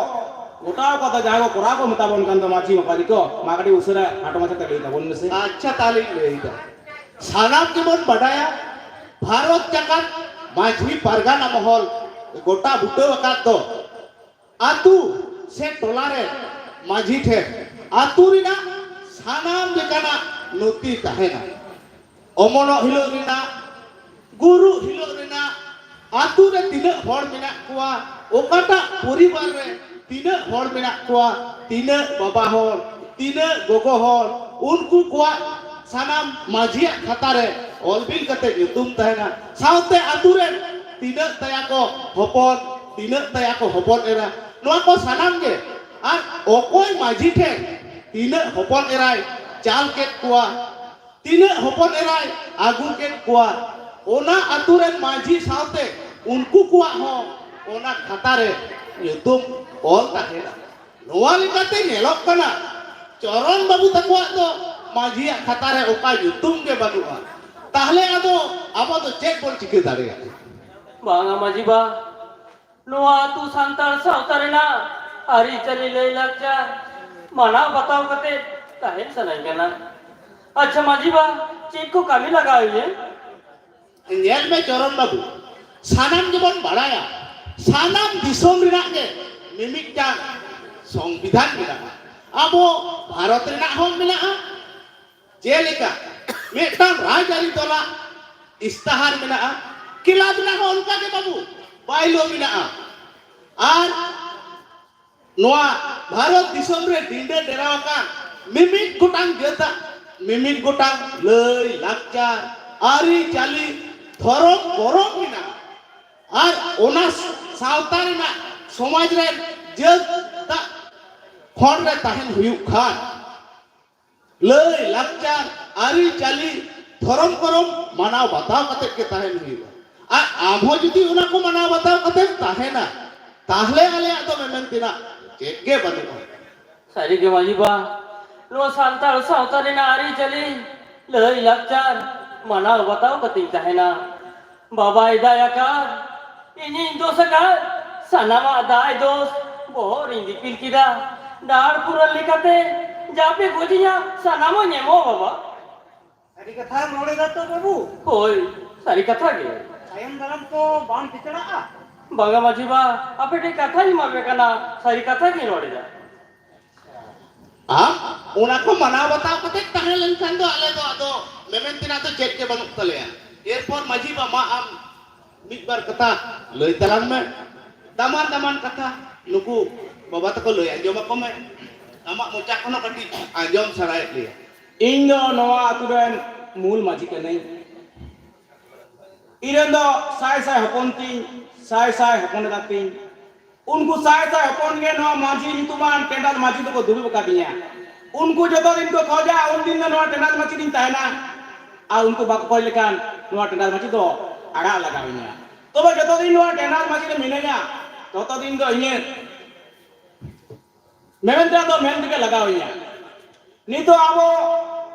ᱜᱚᱴᱟᱣ ᱠᱟᱫᱟ, ᱡᱟᱦᱟᱸ ᱠᱚ ᱠᱚᱨᱟᱣ ᱠᱚ ᱢᱮᱛᱟ ᱵᱚᱱ ᱠᱟᱱ ᱫᱚ ᱢᱟᱹᱡᱷᱤ ᱢᱟᱯᱟᱡᱷᱤ ᱠᱚ, ᱢᱟ ᱠᱟᱹᱴᱤᱡ ᱩᱥᱟᱹᱨᱟ ᱠᱷᱟᱴᱚ ᱢᱟᱪᱷᱟ ᱛᱮ ᱞᱟᱹᱭ ᱛᱟᱵᱚᱱ ᱢᱮᱥᱮ᱾ ᱟᱪᱪᱷᱟ, ᱛᱟᱦᱞᱮᱧ ᱞᱟᱹᱭᱫᱟ᱾ ᱥᱟᱱᱟᱢ ᱜᱮᱵᱚᱱ ᱵᱟᱰᱟᱭᱟ, ᱵᱷᱟᱨᱚᱛ ᱡᱟᱠᱟᱛ ᱢᱟᱹᱡᱷᱤ ᱯᱟᱨᱜᱟᱱᱟ ᱢᱚᱦᱚᱞ ᱜᱚᱴᱟ ᱵᱩᱴᱟᱹ ᱟᱠᱟᱫ ᱫᱚ ᱟᱹᱛᱩ ᱥᱮ ᱴᱚᱞᱟ ᱨᱮ ᱢᱟᱹᱡᱷᱤ ᱴᱷᱮᱱ ᱟᱹᱛᱩ ᱨᱮᱱᱟᱜ ᱥᱟᱱᱟᱢ ᱞᱮᱠᱟᱱᱟᱜ ᱱᱚᱛᱷᱤ ᱛᱟᱦᱮᱱᱟ᱾ ᱚᱢᱚᱱᱚᱜ ᱦᱤᱞᱳᱜ ᱨᱮᱱᱟᱜ, ᱜᱩᱨᱩᱜ ᱦᱤᱞᱳᱜ ᱨᱮᱱᱟᱜ, ᱟᱹᱛᱩ ᱨᱮ ᱛᱤᱱᱟᱹᱜ ᱦᱚᱲ ᱢᱮᱱᱟᱜ ᱠᱚᱣᱟ, ᱚᱠᱟᱴᱟᱜ ᱯᱚᱨᱤᱵᱟᱨ ᱨᱮ ᱛᱤᱱᱟᱹᱜ ᱦᱚᱲ ᱢᱮᱱᱟᱜ ᱠᱚᱣᱟ, ᱛᱤᱱᱟᱹᱜ ᱵᱟᱵᱟ ᱦᱚᱲ, ᱛᱤᱱᱟᱹᱜ ᱜᱚᱜᱚ ᱦᱚᱲ, ᱩᱱᱠᱩ ᱠᱚᱣᱟᱜ ᱥᱟᱱᱟᱢ ᱢᱟᱹᱡᱷᱤᱭᱟᱜ ᱠᱷᱟᱛᱟ ᱨᱮ ᱚᱞ ᱵᱤᱞ ᱠᱟᱛᱮ ᱧᱩᱛᱩᱢ ᱛᱟᱦᱮᱱᱟ, ᱥᱟᱶᱛᱮ ᱟᱹᱛᱩ ᱨᱮᱱ ᱛᱤᱱᱟᱹᱜ ᱛᱟᱭᱟ ᱠᱚ ᱦᱚᱯᱚᱱ, ᱛᱤᱱᱟᱹᱜ ᱛᱟᱭᱟ ᱠᱚ ᱦᱚᱯᱚᱱ ᱮᱨᱟ, ᱱᱚᱣᱟ ᱠᱚ ᱥᱟᱱᱟᱢ ᱜᱮ᱾ ᱟᱨ ᱚᱠᱚᱭ ᱢᱟᱹᱡᱷᱤ ᱴᱷᱮᱱ ᱛᱤᱱᱟᱹᱜ ᱦᱚᱯᱚᱱ ᱮᱨᱟᱭ ᱪᱟᱞ ᱠᱮᱫ ᱠᱚᱣᱟ, ᱛᱤᱱᱟᱹᱜ ᱦᱚᱯᱚᱱ ᱮᱨᱟᱭ ᱟᱹᱜᱩ ᱠᱮᱫ ᱠᱚᱣᱟ, ᱚᱱᱟ ᱟᱹᱛᱩ ᱨᱮᱱ ᱢᱟᱹᱡᱷᱤ ᱥᱟᱶᱛᱮ ᱩᱱᱠᱩ ᱠᱚᱣᱟᱜ ᱦᱚᱸ ᱚᱱᱟ ᱠᱷᱟᱛᱟ ᱨᱮ ᱧᱩᱛᱩᱢ ᱚᱞ ᱛᱟᱦᱮᱱᱟ᱾ ᱱᱚᱣᱟ ᱞᱮᱠᱟᱛᱮ ᱧᱮᱞᱚᱜ ᱠᱟᱱᱟ, ᱪᱚᱨᱚᱱ ᱵᱟᱹᱵᱩ ᱛᱟᱠᱚᱣᱟᱜ ᱫᱚ ᱢᱟᱹᱡᱷᱤᱭᱟᱜ ᱠᱷᱟᱛᱟ ᱨᱮ ᱚᱠᱟ ᱧᱩᱛᱩᱢ ᱜᱮ ᱵᱟᱹᱱᱩᱜᱼᱟ᱾ ᱛᱟᱦᱞᱮ ᱟᱫᱚ ᱟᱵᱚ ᱫᱚ ᱪᱮᱫ ᱵᱚᱱ ᱪᱤᱠᱟᱹ ᱫᱟᱲᱮᱭᱟᱜᱼᱟ? ᱵᱟᱝᱟ ᱢᱟᱹᱡᱷᱤ ᱵᱟ, ᱱᱚᱣᱟ ᱟᱹᱛᱩ ᱥᱟᱱᱛᱟᱲ ᱥᱟᱶᱛᱟ ᱨᱮᱱᱟᱜ ᱟᱹᱨᱤᱪᱟᱹᱞᱤ, ᱞᱟᱹᱭ ᱞᱟᱠᱪᱟᱨ ᱢᱟᱱᱟᱣ ᱵᱟᱛᱟᱣ ᱠᱟᱛᱮ ᱛᱟᱦᱮᱱ ᱥᱟᱱᱟᱧ ᱠᱟᱱᱟ᱾ ᱟᱪᱪᱷᱟ ᱢᱟᱹᱡᱷᱤ ᱵᱟ, ᱪᱮᱫ ᱠᱚ ᱠᱟᱹᱢᱤ ᱞᱟᱜᱟᱣ ᱤᱧᱟᱹ? ᱧᱮᱞ ᱢᱮ ᱪᱚᱨᱚᱱ ᱵᱟᱹᱵᱩ, ᱥᱟᱱᱟᱢ ᱜᱮᱵᱚᱱ ᱵᱟᱲᱟᱭᱟ, ᱥᱟᱱᱟᱢ ᱫᱤᱥᱚᱢ ᱨᱮᱱᱟᱜ ᱜᱮ ᱢᱤᱢᱤᱫᱴᱟᱝ ᱥᱚᱝᱵᱤᱫᱷᱟᱱ ᱢᱮᱱᱟᱜᱼᱟ᱾ ᱟᱵᱚ ᱵᱷᱟᱨᱚᱛ ᱨᱮᱱᱟᱜ ᱦᱚᱸ ᱢᱮᱱᱟᱜᱼᱟ, ᱡᱮᱞᱮᱠᱟ ᱢᱤᱫᱴᱟᱝ ᱨᱟᱡᱽᱟᱹᱨᱤ ᱫᱚᱞᱟᱜ ᱤᱥᱛᱟᱦᱟᱨ ᱢᱮᱱᱟᱜᱼᱟ, ᱠᱞᱟᱵᱽ ᱨᱮᱱᱟᱜ ᱦᱚᱸ ᱚᱱᱠᱟ ᱜᱮ ᱵᱟᱹᱵᱩ, ᱵᱟᱭᱞᱳ ᱢᱮᱱᱟᱜᱼᱟ᱾ ᱟᱨ ᱱᱚᱣᱟ ᱵᱷᱟᱨᱚᱛ ᱫᱤᱥᱚᱢ ᱨᱮ ᱰᱤᱸᱰᱟᱹ ᱰᱮᱨᱟ ᱟᱠᱟᱱ ᱢᱤᱢᱤᱫ ᱜᱚᱴᱟᱝ ᱡᱟᱹᱛᱟᱜ ᱢᱤᱢᱤᱫ ᱜᱚᱴᱟᱝ ᱞᱟᱹᱭ, ᱞᱟᱠᱪᱟᱨ, ᱟᱹᱨᱤᱪᱟᱹᱞᱤ, ᱫᱷᱚᱨᱚᱢ, ᱠᱚᱨᱚᱢ ᱢᱮᱱᱟᱜᱼᱟ᱾ ᱟᱨ ᱚᱱᱟ ᱥᱟᱶᱛᱟ ᱨᱮᱱᱟᱜ, ᱥᱚᱢᱟᱡᱽ ᱨᱮᱱ ᱡᱟᱹᱛᱟᱜ ᱠᱷᱚᱸᱰ ᱨᱮ ᱛᱟᱦᱮᱱ ᱦᱩᱭᱩᱜ ᱠᱷᱟᱱ, ᱞᱟᱹᱭ, ᱞᱟᱠᱪᱟᱨ, ᱟᱹᱨᱤᱪᱟᱹᱞᱤ, ᱫᱷᱚᱨᱚᱢ ᱠᱚᱨᱚᱢ ᱢᱟᱱᱟᱣ ᱵᱟᱛᱟᱣ ᱠᱟᱛᱮ ᱜᱮ ᱛᱟᱦᱮᱱ ᱦᱩᱭᱩᱜᱼᱟ᱾ ᱟᱨ ᱟᱢ ᱦᱚᱸ ᱡᱩᱫᱤ ᱚᱱᱟ ᱠᱚ ᱢᱟᱱᱟᱣ ᱵᱟᱛᱟᱣ ᱠᱟᱛᱮᱢ ᱛᱟᱦᱮᱱᱟ, ᱛᱟᱦᱞᱮ ᱟᱞᱮᱭᱟᱜ ᱫᱚ ᱢᱮᱢᱮᱱ ᱛᱮᱱᱟᱜ ᱪᱮᱫ ᱜᱮ ᱵᱟᱹᱱᱩᱜᱼᱟ᱾ ᱥᱟᱹᱨᱤ ᱜᱮ ᱢᱟᱹᱡᱷᱤ ᱵᱟ, ᱱᱚᱣᱟ ᱥᱟᱱᱛᱟᱲ ᱥᱟᱶᱛᱟ ᱨᱮᱱᱟᱜ ᱟᱹᱨᱤᱪᱟᱹᱞᱤ, ᱞᱟᱹᱭ ᱞᱟᱠᱪᱟᱨ ᱢᱟᱱᱟᱣ ᱵᱟᱛᱟᱣ ᱠᱟᱛᱮᱧ ᱛᱟᱦᱮᱱᱟ᱾ ᱵᱟᱵᱟᱭ ᱫᱟᱭ ᱟᱠᱟᱫ, ᱤᱧᱤᱧ ᱫᱳᱥ ᱟᱠᱟᱫ, ᱥᱟᱱᱟᱢᱟᱜ ᱫᱟᱭ ᱫᱳᱥ ᱵᱚᱦᱚᱜ ᱨᱤᱧ ᱫᱤᱯᱤᱞ ᱠᱮᱫᱟ᱾ ᱰᱟᱦᱟᱨ ᱯᱩᱨᱟᱹᱱ ᱞᱮᱠᱟᱛᱮ ᱡᱟᱯᱮ ᱜᱚᱡᱤᱧᱟ, ᱥᱟᱱᱟᱢᱟᱜ ᱧᱟᱢᱚᱜ ᱵᱟᱵᱟ᱾ ᱥᱟᱹᱨᱤ ᱠᱟᱛᱷᱟᱢ ᱨᱚᱲ ᱮᱫᱟ ᱛᱚ ᱵᱟᱹᱵᱩ? ᱦᱳᱭ, ᱥᱟᱹᱨᱤ ᱠᱟᱛᱷᱟ ᱜᱮ᱾ ᱛᱟᱭᱚᱢ ᱫᱟᱨᱟᱢ ᱛᱚ ᱵᱟᱢ ᱯᱤᱪᱟᱲᱟᱜᱼᱟ? ᱵᱟᱝᱟ ᱢᱟᱹᱡᱷᱤ ᱵᱟ, ᱟᱯᱮ ᱴᱷᱮᱱ ᱠᱟᱛᱷᱟᱧ ᱮᱢᱟ ᱯᱮ ᱠᱟᱱᱟ, ᱥᱟᱹᱨᱤ ᱠᱟᱛᱷᱟ ᱜᱤᱧ ᱨᱚᱲ ᱮᱫᱟ᱾ ᱟᱢ ᱚᱱᱟ ᱠᱚ ᱢᱟᱱᱟᱣ ᱵᱟᱛᱟᱣ ᱠᱟᱛᱮ ᱛᱟᱦᱮᱸ ᱞᱮᱱᱠᱷᱟᱱ ᱫᱚ ᱟᱞᱮ ᱫᱚ ᱟᱫᱚ ᱢᱮᱢᱮᱱ ᱛᱮᱱᱟᱜ ᱫᱚ ᱪᱮᱫ ᱜᱮ ᱵᱟᱹᱱᱩᱜ ᱛᱟᱞᱮᱭᱟ᱾ ᱮᱨᱯᱚᱨ ᱢᱟᱹᱡᱷᱤ ᱵᱟ, ᱢᱟ ᱟᱢ ᱢᱤᱫ ᱵᱟᱨ ᱠᱟᱛᱷᱟ ᱞᱟᱹᱭ ᱛᱟᱞᱟᱝ ᱢᱮ᱾ ᱫᱟᱢᱟᱱ ᱫᱟᱢᱟᱱ ᱠᱟᱛᱷᱟ ᱱᱩᱠᱩ ᱵᱟᱵᱟ ᱛᱟᱠᱚ ᱞᱟᱹᱭ ᱟᱸᱡᱚᱢ ᱟᱠᱚ ᱢᱮ᱾ ᱟᱢᱟᱜ ᱢᱚᱪᱟ ᱠᱷᱚᱱ ᱦᱚᱸ ᱠᱟᱹᱴᱤᱡ ᱟᱸᱡᱚᱢ ᱥᱟᱱᱟᱭᱮᱫ ᱞᱮᱭᱟ᱾ ᱤᱧ ᱫᱚ ᱱᱚᱣᱟ ᱟᱛᱳ ᱨᱮᱱ ᱢᱩᱞ ᱢᱟᱹᱡᱷᱤ ᱠᱟᱹᱱᱟᱹᱧ᱾ ᱤᱧ ᱨᱮᱱ ᱫᱚ ᱥᱟᱭ ᱥᱟᱭ ᱦᱚᱯᱚᱱ ᱛᱤᱧ, ᱥᱟᱭ ᱥᱟᱭ ᱦᱚᱯᱚᱱ ᱮᱨᱟ ᱛᱤᱧ᱾ ᱩᱱᱠᱩ ᱥᱟᱭ ᱥᱟᱭ ᱦᱚᱯᱚᱱ ᱜᱮ ᱱᱚᱣᱟ ᱢᱟᱹᱡᱷᱤ ᱧᱩᱛᱩᱢᱟᱱ ᱴᱮᱸᱰᱟᱨ ᱢᱟᱹᱡᱷᱤ ᱫᱚᱠᱚ ᱫᱩᱲᱩᱵ ᱟᱠᱟᱫᱤᱧᱟ᱾ ᱩᱱᱠᱩ ᱡᱚᱛᱚ ᱫᱤᱱ ᱠᱚ ᱠᱷᱚᱡᱟ, ᱩᱱ ᱫᱤᱱ ᱫᱚ ᱱᱚᱣᱟ ᱴᱮᱸᱰᱟᱨ ᱢᱟᱹᱡᱷᱤ ᱨᱤᱧ ᱛᱟᱦᱮᱱᱟ᱾ ᱟᱨ ᱩᱱᱠᱩ ᱵᱟᱠᱚ ᱠᱷᱚᱡ ᱞᱮᱠᱷᱟᱱ ᱱᱚᱣᱟ ᱴᱮᱸᱰᱟᱨ ᱢᱟᱹᱡᱷᱤ ᱫᱚ ᱟᱲᱟᱜ ᱞᱟᱜᱟᱣᱤᱧᱟ᱾ ᱛᱚᱵᱮ ᱡᱚᱛᱚ ᱫᱤᱱ ᱱᱚᱣᱟ ᱴᱮᱸᱰᱟᱨ ᱢᱟᱹᱡᱷᱤ ᱨᱮ ᱢᱤᱱᱟᱹᱧᱟ, ᱛᱚᱛᱚ ᱫᱤᱱ ᱫᱚ ᱤᱧᱟᱹᱜ ᱢᱮᱢᱮᱱ ᱛᱮᱱᱟᱜ ᱫᱚ ᱢᱮᱱ ᱛᱮᱜᱮ ᱞᱟᱜᱟᱣᱤᱧᱟ᱾ ᱱᱤᱛᱚᱜ ᱟᱵᱚ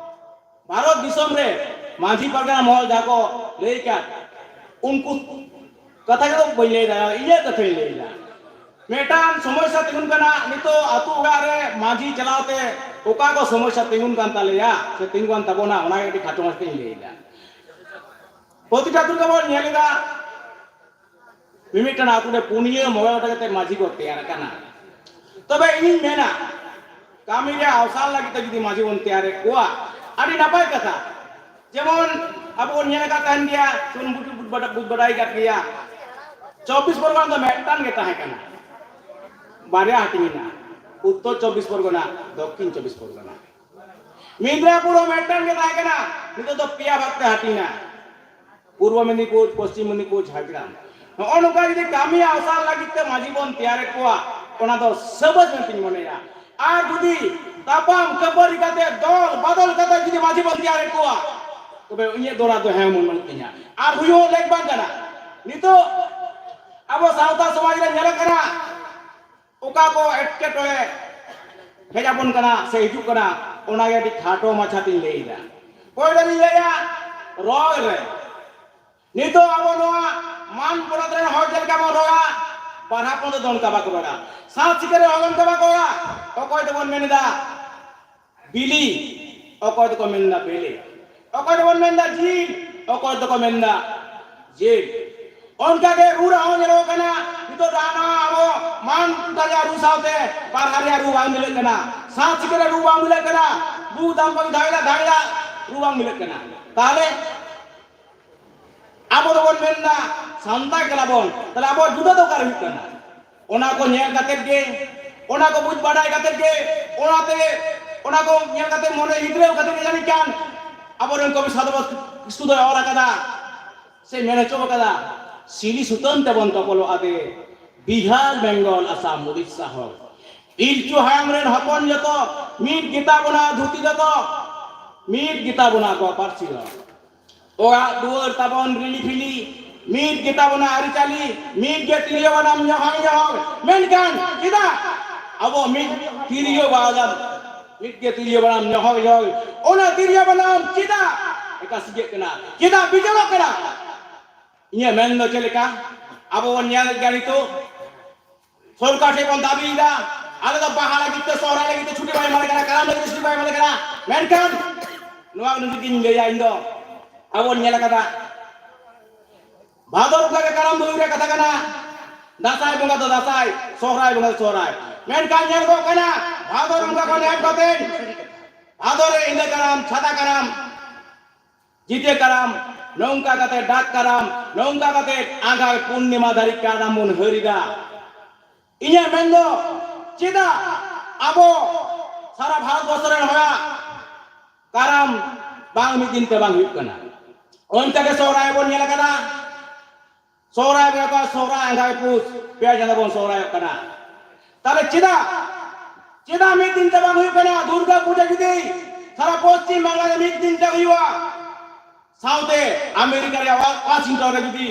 ᱵᱷᱟᱨᱚᱛ ᱫᱤᱥᱚᱢ ᱨᱮ ᱢᱟᱹᱡᱷᱤ ᱯᱟᱨᱜᱟᱱᱟ ᱢᱚᱦᱚᱞ ᱡᱟᱦᱟᱸ ᱠᱚ ᱞᱟᱹᱭ ᱟᱠᱟᱫ, ᱩᱱᱠᱩ ᱠᱟᱛᱷᱟ ᱜᱮ ᱵᱟᱹᱧ ᱞᱟᱹᱭ ᱫᱟᱲᱮᱭᱟᱜᱼᱟ, ᱤᱧᱟᱹᱜ ᱠᱟᱛᱷᱟᱧ ᱞᱟᱹᱭ ᱮᱫᱟ᱾ ᱢᱤᱫᱴᱟᱝ ᱥᱚᱢᱚᱥᱥᱟ ᱛᱤᱸᱜᱩᱱ ᱠᱟᱱᱟ ᱱᱤᱛᱚᱜ ᱟᱹᱛᱩ ᱚᱲᱟᱜ ᱨᱮ ᱢᱟᱹᱡᱷᱤ ᱪᱟᱞᱟᱣ ᱛᱮ, ᱚᱠᱟ ᱠᱚ ᱥᱚᱢᱚᱥᱥᱟ ᱛᱤᱸᱜᱩᱱ ᱠᱟᱱ ᱛᱟᱞᱮᱭᱟ ᱥᱮ ᱛᱤᱸᱜᱩ ᱠᱟᱱ ᱛᱟᱵᱚᱱᱟ, ᱚᱱᱟ ᱜᱮ ᱠᱟᱹᱴᱤᱡ ᱠᱷᱟᱴᱚ ᱢᱟᱪᱷᱟ ᱛᱤᱧ ᱞᱟᱹᱭ ᱮᱫᱟ᱾ ᱯᱨᱚᱛᱤᱴᱟ ᱟᱹᱛᱩ ᱨᱮᱜᱮ ᱵᱚᱱ ᱧᱮᱞ ᱮᱫᱟ, ᱢᱤᱢᱤᱫᱴᱟᱝ ᱟᱹᱛᱩ ᱨᱮ ᱯᱩᱱᱭᱟᱹ ᱢᱚᱬᱮ ᱜᱚᱴᱮᱡ ᱠᱟᱛᱮ ᱢᱟᱹᱡᱷᱤ ᱠᱚ ᱛᱮᱭᱟᱨ ᱟᱠᱟᱱᱟ᱾ ᱛᱚᱵᱮ ᱤᱧᱤᱧ ᱢᱮᱱᱟ, ᱠᱟᱹᱢᱤ ᱨᱮ ᱟᱣᱥᱟᱱ ᱞᱟᱹᱜᱤᱫ ᱛᱮ ᱡᱩᱫᱤ ᱢᱟᱹᱡᱷᱤ ᱵᱚᱱ ᱛᱮᱭᱟᱨᱮᱫ ᱠᱚᱣᱟ, ᱟᱹᱰᱤ ᱱᱟᱯᱟᱭ ᱠᱟᱛᱷᱟ᱾ ᱡᱮᱢᱚᱱ ᱟᱵᱚ ᱵᱚᱱ ᱧᱮᱞ ᱟᱠᱟᱫ ᱛᱟᱦᱮᱱ ᱜᱮᱭᱟ, ᱥᱩᱱ ᱵᱩᱡ ᱵᱩᱡ ᱵᱟᱰᱟ-, ᱵᱩᱡ ᱵᱟᱰᱟᱭ ᱟᱠᱟᱫ ᱜᱮᱭᱟ, ᱪᱚᱵᱵᱤᱥ ᱯᱚᱨᱜᱚᱱᱟ ᱫᱚ ᱢᱤᱫᱴᱟᱝ ᱜᱮ ᱛᱟᱦᱮᱸ ᱠᱟᱱᱟ, ᱵᱟᱨᱭᱟ ᱦᱟᱹᱴᱤᱧ ᱮᱱᱟ, ᱩᱛᱛᱚᱨ ᱪᱚᱵᱵᱤᱥ ᱯᱚᱨᱜᱚᱱᱟ, ᱫᱚᱠᱠᱷᱤᱱ ᱪᱚᱵᱵᱤᱥ ᱯᱚᱨᱜᱚᱱᱟ᱾ ᱢᱮᱫᱽᱱᱟᱯᱩᱨ ᱦᱚᱸ ᱢᱤᱫᱴᱟᱝ ᱜᱮ ᱛᱟᱦᱮᱸ ᱠᱟᱱᱟ, ᱱᱤᱛᱚᱜ ᱫᱚ ᱯᱮᱭᱟ ᱵᱷᱟᱜᱽ ᱛᱮ ᱦᱟᱹᱴᱤᱧ ᱮᱱᱟ᱾ ᱯᱩᱨᱵᱚ ᱢᱮᱫᱤᱱᱤᱯᱩᱨ, ᱯᱚᱥᱪᱤᱢ ᱢᱮᱫᱤᱱᱤᱯᱩᱨ, ᱡᱷᱟᱲᱜᱨᱟᱢ᱾ ᱱᱚᱜᱼᱚ ᱱᱚᱝᱠᱟ ᱡᱩᱫᱤ ᱠᱟᱹᱢᱤ ᱟᱣᱥᱟᱱ ᱞᱟᱹᱜᱤᱫ ᱛᱮ ᱢᱟᱹᱡᱷᱤ ᱵᱚᱱ ᱛᱮᱭᱟᱨᱮᱫ ᱠᱚᱣᱟ, ᱚᱱᱟ ᱫᱚ ᱥᱟᱹᱵᱟᱹᱫ ᱢᱮᱱᱛᱮᱧ ᱢᱚᱱᱮᱭᱟ᱾ ᱟᱨ ᱡᱩᱫᱤ ᱛᱟᱯᱟᱢ ᱠᱷᱟᱹᱯᱟᱹᱨᱤ ᱠᱟᱛᱮ, ᱫᱚᱞ ᱵᱟᱫᱚᱞ ᱠᱟᱛᱮ ᱡᱩᱫᱤ ᱢᱟᱹᱡᱷᱤ ᱵᱚᱱ ᱛᱮᱭᱟᱨᱮᱫ ᱠᱚᱣᱟ, ᱛᱚᱵᱮ ᱤᱧᱟᱹᱜ ᱫᱚ ᱚᱱᱟ ᱫᱚ ᱦᱮᱸ ᱢᱚᱱ ᱵᱟᱹᱱᱩᱜ ᱛᱤᱧᱟ᱾ ᱟᱨ ᱦᱩᱭᱩᱜ ᱞᱮᱠ ᱵᱟᱝ ᱠᱟᱱᱟ᱾ ᱱᱤᱛᱚᱜ ᱟᱵᱚ ᱥᱟᱶᱛᱟ ᱥᱚᱢᱟᱡᱽ ᱨᱮ ᱧᱮᱞᱚᱜ ᱠᱟᱱᱟ, ᱚᱠᱟ ᱠᱚ ᱮᱴᱠᱮᱴᱚᱬᱮ ᱦᱮᱡ ᱟᱵᱚᱱ ᱠᱟᱱᱟ ᱥᱮ ᱦᱤᱡᱩᱜ ᱠᱟᱱᱟ, ᱚᱱᱟᱜᱮ ᱟᱹᱰᱤ ᱠᱷᱟᱴᱚ ᱢᱟᱪᱷᱟ ᱛᱤᱧ ᱞᱟᱹᱭ ᱮᱫᱟ᱾ ᱯᱳᱭᱞᱳ ᱞᱤᱧ ᱞᱟᱹᱭᱟ, ᱨᱚᱲ ᱨᱮ᱾ ᱱᱤᱛᱚᱜ ᱟᱵᱚ ᱱᱚᱣᱟ ᱢᱟᱱ ᱯᱚᱱᱚᱛ ᱨᱮᱱ ᱦᱚᱲ ᱪᱮᱫ ᱞᱮᱠᱟ ᱵᱚᱱ ᱨᱚᱲᱟ, ᱵᱟᱨᱦᱟ ᱯᱚᱱᱚᱛ ᱫᱚ ᱚᱱᱠᱟ ᱵᱟᱠᱚ ᱨᱚᱲᱟ, ᱥᱟᱛ ᱥᱤᱠᱟᱹᱨ ᱨᱮ ᱦᱚᱲ ᱚᱱᱠᱟ ᱵᱟᱠᱚ ᱨᱚᱲᱟ᱾ ᱚᱠᱚᱭ ᱫᱚᱵᱚᱱ ᱢᱮᱱ ᱮᱫᱟ ᱵᱤᱞᱤ, ᱚᱠᱚᱭ ᱫᱚᱠᱚ ᱢᱮᱱ ᱮᱫᱟ ᱵᱮᱞᱮ, ᱚᱠᱚᱭ ᱫᱚᱵᱚᱱ ᱢᱮᱱ ᱮᱫᱟ ᱡᱤᱞ, ᱚᱠᱚᱭ ᱫᱚᱠᱚ ᱢᱮᱱ ᱮᱫᱟ ᱡᱤᱞ᱾ ᱚᱱᱠᱟ ᱜᱮ ᱨᱩ ᱨᱟᱦᱟ ᱦᱚᱸ ᱧᱮᱞᱚᱜ ᱠᱟᱱᱟ᱾ ᱱᱤᱛᱚᱜ ᱫᱚ ᱦᱟᱱᱟ ᱟᱵᱚ ᱢᱟᱱ ᱴᱚᱴᱷᱟ ᱨᱮᱭᱟᱜ ᱨᱩ ᱥᱟᱶᱛᱮ ᱵᱟᱨᱦᱟ ᱨᱮᱭᱟᱜ ᱨᱩ ᱵᱟᱝ ᱢᱤᱞᱟᱹᱜ ᱠᱟᱱᱟ, ᱥᱟᱛ ᱥᱤᱠᱟᱹᱨ ᱨᱮᱭᱟᱜ ᱨᱩ ᱵᱟᱝ ᱢᱤᱞᱟᱹᱜ ᱠᱟᱱᱟ, ᱵᱩ ᱫᱟᱢ ᱠᱚ ᱫᱷᱟᱣᱮᱫᱟ, ᱫᱷᱟᱣᱮᱫᱟ, ᱨᱩ ᱵᱟᱝ ᱢᱤᱞᱟᱹᱜ ᱠᱟᱱᱟ᱾ ᱛᱟᱦᱚᱞᱮ ᱟᱵᱚ ᱫᱚᱵᱚᱱ ᱢᱮᱱ ᱮᱫᱟ ᱥᱟᱱᱛᱟᱲ ᱠᱟᱱᱟ ᱵᱚᱱ, ᱛᱟᱦᱚᱞᱮ ᱟᱵᱚᱣᱟᱜ ᱡᱩᱫᱟᱹ ᱫᱚ ᱚᱠᱟᱨᱮ ᱦᱩᱭᱩᱜ ᱠᱟᱱᱟ? ᱚᱱᱟ ᱠᱚ ᱧᱮᱞ ᱠᱟᱛᱮᱫ ᱜᱮ, ᱚᱱᱟ ᱠᱚ ᱵᱩᱡᱽ ᱵᱟᱰᱟᱭ ᱠᱟᱛᱮᱫ ᱜᱮ, ᱚᱱᱟᱛᱮ ᱚᱱᱟ ᱠᱚ ᱧᱮᱞ ᱠᱟᱛᱮ ᱢᱚᱱᱮ ᱦᱤᱫᱽᱨᱟᱹᱣ ᱠᱟᱛᱮ ᱜᱮ ᱡᱟᱹᱱᱤᱡ ᱠᱷᱟᱱ ᱟᱵᱚᱨᱮᱱ ᱠᱚᱵᱤ ᱥᱟᱫᱷᱩ ᱵᱟᱥᱠᱮ ᱠᱤᱥᱠᱩ ᱫᱚᱭ ᱚᱞ ᱟᱠᱟᱫᱟ, ᱥᱮ ᱢᱮᱱ ᱦᱚᱪᱚ ᱟᱠᱟᱫᱟ, ᱥᱤᱞᱤ ᱥᱩᱛᱟᱹᱢ ᱛᱮᱵᱚᱱ ᱛᱚᱯᱚᱞᱚᱜᱼᱟ ᱫᱮ, ᱵᱤᱦᱟᱨ, ᱵᱮᱝᱜᱚᱞ, ᱟᱥᱟᱢ, ᱩᱲᱤᱥᱥᱟ ᱦᱚᱲ᱾ ᱯᱤᱞᱪᱩ ᱦᱟᱲᱟᱢ ᱨᱮᱱ ᱦᱚᱯᱚᱱ ᱡᱚᱛᱚ ᱢᱤᱫ ᱜᱮᱛᱟ ᱵᱚᱱᱟ ᱫᱷᱩᱛᱤ ᱫᱚᱛᱚ, ᱢᱤᱫ ᱜᱮᱛᱟ ᱵᱚᱱᱟ ᱟᱵᱚᱣᱟᱜ ᱯᱟᱹᱨᱥᱤ ᱫᱚ᱾ ᱚᱲᱟᱜ ᱫᱩᱣᱟᱹᱨ ᱛᱟᱵᱚᱱ ᱨᱤᱞᱤ ᱯᱷᱤᱞᱤ, ᱢᱤᱫ ᱜᱮᱛᱟ ᱵᱚᱱᱟ ᱟᱹᱨᱤᱪᱟᱹᱞᱤ, ᱢᱤᱫ ᱜᱮ ᱛᱤᱨᱭᱳ ᱵᱟᱱᱟᱢ ᱧᱚᱦᱚᱲ ᱧᱚᱦᱚᱲ᱾ ᱢᱮᱱᱠᱷᱟᱱ ᱪᱮᱫᱟᱜ ᱟᱵᱚ ᱢᱤᱫ ᱛᱤᱨᱭᱳ ᱵᱟᱱᱟᱢ, ᱢᱤᱫ ᱜᱮ ᱛᱤᱨᱭᱳ ᱵᱟᱱᱟᱢ ᱧᱚᱦᱚᱲ ᱧᱚᱦᱚᱲ, ᱚᱱᱟ ᱛᱤᱨᱭᱳ ᱵᱟᱱᱟᱢ ᱪᱮᱫᱟᱜ ᱮᱠᱟᱥᱤᱡᱟᱹᱜ ᱠᱟᱱᱟ, ᱪᱮᱫᱟᱜ ᱵᱤᱪᱚᱞᱚᱜ ᱠᱟᱱᱟ? ᱤᱧᱟᱹᱜ ᱢᱮᱱ ᱫᱚ ᱪᱮᱫ ᱞᱮᱠᱟ, ᱟᱵᱚ ᱵᱚᱱ ᱧᱮᱞᱮᱫ ᱜᱮᱭᱟ ᱱᱤᱛᱚᱜ ᱥᱚᱨᱠᱟᱨ ᱴᱷᱮᱱ ᱵᱚᱱ ᱫᱟᱹᱵᱤᱭᱮᱫᱟ, ᱟᱞᱮ ᱫᱚ ᱵᱟᱦᱟ ᱞᱟᱹᱜᱤᱫ ᱛᱮ, ᱥᱚᱦᱨᱟᱭ ᱞᱟᱹᱜᱤᱫ ᱛᱮ ᱪᱷᱩᱴᱤ ᱵᱟᱭ ᱮᱢᱟᱞᱮ ᱠᱟᱱᱟ, ᱠᱟᱨᱟᱢ ᱞᱟᱹᱜᱤᱫ ᱛᱮ ᱪᱷᱩᱴᱤ ᱵᱟᱭ ᱮᱢᱟᱞᱮ ᱠᱟᱱᱟ᱾ ᱢᱮᱱᱠᱷᱟᱱ ᱱᱚᱣᱟ ᱞᱟᱹᱜᱤᱫ ᱤᱧ ᱞᱟᱹᱭᱟ, ᱤᱧ ᱫᱚ ᱟᱵᱚ ᱵᱚᱱ ᱧᱮᱞ ᱟᱠᱟᱫᱟ, ᱵᱷᱟᱫᱚᱨ ᱵᱚᱸᱜᱟ ᱜᱮ ᱠᱟᱨᱟᱢ ᱫᱚ ᱦᱩᱭᱩᱜ ᱨᱮᱭᱟᱜ ᱠᱟᱛᱷᱟ ᱠᱟᱱᱟ, ᱫᱟᱸᱥᱟᱭ ᱵᱚᱸᱜᱟ ᱫᱚ ᱫᱟᱸᱥᱟᱭ, ᱥᱚᱦᱨᱟᱭ ᱵᱚᱸᱜᱟ ᱫᱚ ᱥᱚᱦᱨᱟᱭ᱾ ᱢᱮᱱᱠᱷᱟᱱ ᱧᱮᱞᱚᱜᱚᱜ ᱠᱟᱱᱟ, ᱵᱷᱟᱫᱚᱨ ᱵᱚᱸᱜᱟ ᱠᱷᱚᱱ ᱮᱦᱚᱵ ᱠᱟᱛᱮ ᱵᱷᱟᱫᱚᱨ ᱨᱮ ᱤᱸᱫᱟᱹ ᱠᱟᱨᱟᱢ, ᱪᱷᱟᱛᱟ ᱠᱟᱨᱟᱢ, ᱡᱤᱛᱟᱹ ᱠᱟᱨᱟᱢ, ᱱᱚᱝᱠᱟ ᱠᱟᱛᱮ ᱰᱟᱠ ᱠᱟᱨᱟᱢ, ᱱᱚᱝᱠᱟ ᱠᱟᱛᱮ ᱟᱸᱜᱷᱟᱲ ᱯᱩᱨᱱᱤᱢᱟ ᱫᱷᱟᱹᱨᱤᱡ ᱠᱟᱨᱟᱢ ᱵᱚᱱ ᱦᱟᱹᱨᱮᱫᱟ᱾ ᱤᱧᱟᱹᱜ ᱢᱮᱱ ᱫᱚ, ᱪᱮᱫᱟᱜ ᱟᱵᱚ ᱥᱟᱨᱟ ᱵᱷᱟᱨᱚᱛ ᱵᱚᱨᱥᱚ ᱨᱮᱱ ᱦᱚᱲᱟᱜ ᱠᱟᱨᱟᱢ ᱵᱟᱝ ᱢᱤᱫ ᱫᱤᱱ ᱛᱮ ᱵᱟᱝ ᱦᱩᱭᱩᱜ ᱠᱟᱱᱟ? ᱚᱱᱠᱟ ᱜᱮ ᱥᱚᱦᱨᱟᱭ ᱵᱚᱱ ᱧᱮᱞ ᱟᱠᱟᱫᱟ, ᱥᱚᱦᱨᱟᱭ ᱵᱚᱸᱜᱟ ᱠᱚ ᱥᱚᱦᱨᱟᱭ ᱟᱸᱜᱷᱟᱲ ᱯᱩᱥ ᱯᱮ ᱪᱟᱸᱫᱚ ᱵᱚᱱ ᱥᱚᱦᱨᱟᱭᱚᱜ ᱠᱟᱱᱟ᱾ ᱛᱟᱦᱞᱮ ᱪᱮᱫᱟᱜ, ᱪᱮᱫᱟᱜ ᱢᱤᱫ ᱫᱤᱱ ᱛᱮ ᱵᱟᱝ ᱦᱩᱭᱩᱜ ᱠᱟᱱᱟ? ᱫᱩᱨᱜᱟ ᱯᱩᱡᱟᱹ ᱡᱩᱫᱤ ᱥᱟᱨᱟ ᱯᱚᱥᱪᱤᱢ ᱵᱟᱝᱞᱟ ᱨᱮ ᱢᱤᱫ ᱫᱤᱱ ᱛᱮ ᱦᱩᱭᱩᱜᱼᱟ, ᱥᱟᱶᱛᱮ ᱟᱢᱮᱨᱤᱠᱟ ᱨᱮᱭᱟᱜ ᱣᱟ-, ᱣᱟᱥᱤᱝᱴᱚᱱ ᱨᱮ ᱡᱩᱫᱤ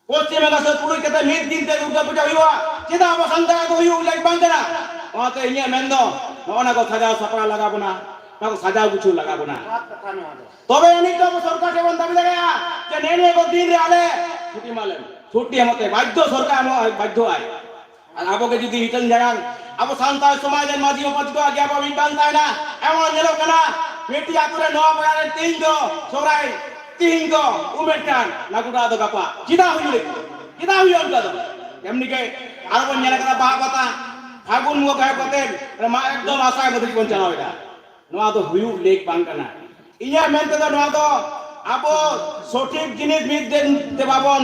ᱯᱚᱥᱪᱤᱢ ᱵᱟᱝᱞᱟ ᱥᱟᱶ ᱛᱩᱞᱩᱡ ᱠᱟᱛᱮ ᱢᱤᱫ ᱫᱤᱱ ᱛᱮ ᱫᱩᱨᱜᱟ ᱯᱩᱡᱟᱹ ᱦᱩᱭᱩᱜᱼᱟ, ᱪᱮᱫᱟᱜ ᱟᱵᱚ ᱥᱟᱱᱛᱟᱲ ᱫᱚ ᱦᱩᱭᱩᱜ ᱞᱮᱠ ᱵᱟᱝ ᱠᱟᱱᱟ? ᱚᱱᱟᱛᱮ ᱤᱧᱟᱹᱜ ᱢᱮᱱ ᱫᱚ, ᱱᱚᱜᱼᱚ ᱱᱟ ᱠᱚ ᱥᱟᱡᱟᱣ ᱥᱟᱯᱲᱟᱣ ᱞᱟᱜᱟᱣ ᱵᱚᱱᱟ, ᱱᱚᱣᱟ ᱠᱚ ᱥᱟᱡᱟᱣ ᱜᱩᱪᱷᱟᱹᱣ ᱞᱟᱜᱟᱣ ᱵᱚᱱᱟ᱾ ᱛᱚᱵᱮ ᱟᱹᱱᱤᱡ ᱫᱚ ᱟᱵᱚ ᱥᱚᱨᱠᱟᱨ ᱴᱷᱮᱱ ᱵᱚᱱ ᱫᱟᱹᱵᱤ ᱫᱟᱲᱮᱭᱟᱜᱼᱟ ᱡᱮ ᱱᱮᱜᱼᱮ ᱱᱤᱭᱟᱹ ᱠᱚ ᱫᱤᱱ ᱨᱮ ᱟᱞᱮ ᱪᱷᱩᱴᱤ ᱮᱢᱟ ᱞᱮᱢ᱾ ᱪᱷᱩᱴᱤ ᱮᱢᱚᱜ ᱛᱮ ᱵᱟᱫᱽᱫᱷᱚ ᱥᱚᱨᱠᱟᱨ ᱮᱢᱚᱜ ᱟᱭ, ᱵᱟᱫᱽᱫᱷᱚ ᱟᱭ᱾ ᱟᱨ ᱟᱵᱚ ᱜᱮ ᱡᱩᱫᱤ ᱢᱤᱫᱴᱟᱝ ᱡᱟᱭᱜᱟ, ᱟᱵᱚ ᱥᱟᱱᱛᱟᱲ ᱥᱚᱢᱟᱡᱽ ᱨᱮᱱ ᱢᱟᱹᱡᱷᱤ ᱢᱟᱯᱟᱡᱷᱤ ᱠᱚ ᱟᱜᱮ ᱟᱵᱚ ᱢᱤᱫ ᱵᱟᱝ ᱛᱟᱦᱮᱱᱟ, ᱮᱢᱚᱱ ᱧᱮᱞᱚᱜ ᱠᱟᱱᱟ ᱢᱤᱫᱴᱤᱡ ᱟᱛᱳ ᱨᱮ ᱱᱚᱣᱟ ᱯᱟᱲᱟ ᱨᱮ ᱛᱮᱦᱮᱧ ᱫᱚ ᱥᱚᱦᱨᱟᱭ, ᱛᱮᱦᱮᱧ ᱫᱚ ᱩᱢᱮᱨ ᱠᱟᱱ, ᱱᱟᱜᱩᱰᱟ ᱫᱚ ᱜᱟᱯᱟ᱾ ᱪᱮᱫᱟᱜ ᱦᱩᱭᱩᱜ ᱞᱟᱹᱜᱤᱫ? ᱪᱮᱫᱟᱜ ᱦᱩᱭᱩᱜᱼᱟ ᱚᱱᱠᱟ ᱫᱚ? ᱮᱢᱱᱤ ᱜᱮ ᱟᱨᱚ ᱵᱚᱱ ᱧᱮᱞ ᱠᱟᱫᱟ ᱵᱟᱦᱟ ᱯᱟᱛᱟ, ᱯᱷᱟᱹᱜᱩᱱ ᱵᱚᱸᱜᱟ ᱜᱟᱭᱚᱠ ᱠᱟᱛᱮ ᱢᱟ ᱮᱠᱫᱚᱢ ᱟᱥᱟᱭ ᱵᱚᱫᱚᱞ ᱵᱚᱱ ᱪᱟᱞᱟᱣ ᱮᱫᱟ᱾ ᱱᱚᱣᱟ ᱫᱚ ᱦᱩᱭᱩᱜ ᱞᱮᱠ ᱵᱟᱝ ᱠᱟᱱᱟ᱾ ᱤᱧᱟᱹᱜ ᱢᱮᱱ ᱛᱮᱫᱚ ᱱᱚᱣᱟ ᱫᱚ ᱟᱵᱚ ᱥᱚᱴᱷᱤᱠ ᱡᱤᱱᱤᱥ ᱢᱤᱫ ᱫᱤᱱ ᱛᱮ ᱵᱟᱵᱚᱱ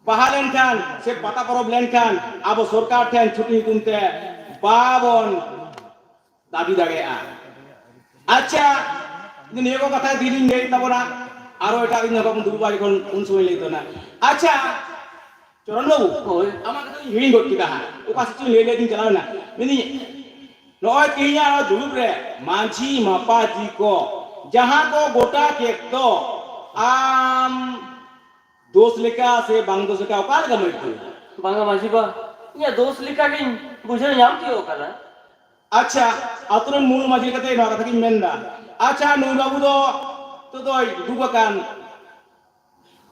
ᱵᱟᱦᱟ ᱞᱮᱱᱠᱷᱟᱱ ᱥᱮ ᱯᱟᱛᱟ ᱯᱚᱨᱚᱵᱽ ᱞᱮᱱᱠᱷᱟᱱ ᱟᱵᱚ ᱥᱚᱨᱠᱟᱨ ᱴᱷᱮᱱ ᱪᱷᱩᱴᱤ ᱧᱩᱛᱩᱢ ᱛᱮ ᱵᱟᱵᱚᱱ ᱫᱟᱹᱵᱤ ᱫᱟᱲᱮᱭᱟᱜᱼᱟ᱾ ᱟᱪᱪᱷᱟ, ᱱᱤᱭᱟᱹ ᱠᱚ ᱠᱟᱛᱷᱟ ᱫᱤᱱᱤᱧ ᱞᱟᱹᱭ ᱛᱟᱵᱚᱱᱟ, ᱟᱨᱚ ᱮᱴᱟᱜ ᱫᱤᱱ ᱡᱚᱠᱷᱚᱱ ᱵᱚᱱ ᱫᱩᱲᱩᱵᱼᱟ, ᱡᱚᱠᱷᱚᱱ ᱩᱱ ᱥᱚᱢᱚᱭ ᱞᱟᱹᱭ ᱛᱟᱵᱚᱱᱟ᱾ ᱟᱪᱪᱷᱟ, ᱪᱚᱨᱚᱱ ᱵᱟᱹᱵᱩ, ᱦᱳᱭ᱾ ᱟᱢᱟᱜ ᱠᱟᱛᱷᱟ ᱫᱚᱧ ᱦᱤᱲᱤᱧ ᱜᱚᱫ ᱠᱮᱫᱟ ᱦᱟᱸᱜ, ᱚᱠᱟ ᱥᱮᱫ ᱪᱚᱧ ᱞᱟᱹᱭ ᱞᱟᱹᱭ ᱛᱤᱧ ᱪᱟᱞᱟᱣ ᱮᱱᱟ᱾ ᱢᱮᱱᱫᱟᱹᱧ, ᱱᱚᱜᱼᱚᱭ ᱛᱮᱦᱮᱧᱟᱜ ᱱᱚᱣᱟ ᱫᱩᱲᱩᱵ ᱨᱮ ᱢᱟᱹᱡᱷᱤ ᱢᱟᱯᱟᱡᱷᱤ ᱠᱚ ᱡᱟᱦᱟᱸ ᱠᱚ ᱜᱚᱴᱟ ᱠᱮᱫ ᱫᱚ, ᱟᱢ ᱫᱳᱥ ᱞᱮᱠᱟ ᱥᱮ ᱵᱟᱝ ᱫᱳᱥ ᱞᱮᱠᱟ, ᱚᱠᱟ ᱞᱮᱠᱟᱢ ᱟᱹᱭᱠᱟᱹᱣ ᱮᱫᱟ? ᱵᱟᱝᱟ ᱢᱟᱹᱡᱷᱤ ᱵᱟ, ᱤᱧᱟᱹᱜ ᱫᱳᱥ ᱞᱮᱠᱟ ᱜᱤᱧ ᱵᱩᱡᱷᱟᱹᱣ ᱧᱟᱢ ᱛᱤᱭᱳᱜ ᱠᱟᱫᱟ᱾ ᱟᱪᱪᱷᱟ, ᱟᱛᱳ ᱨᱮᱱ ᱢᱩᱞ ᱢᱟᱹᱡᱷᱤ ᱞᱮᱠᱟᱛᱮ ᱱᱚᱣᱟ ᱠᱟᱛᱷᱟ ᱜᱤᱧ ᱢᱮᱱᱫᱟ᱾ ᱟᱪᱪᱷᱟ, ᱱᱩᱭ ᱵᱟᱹᱵᱩ ᱫᱚ ᱱᱤᱛᱚᱜ ᱫᱚᱭ ᱫᱩᱠ ᱟᱠᱟᱱ,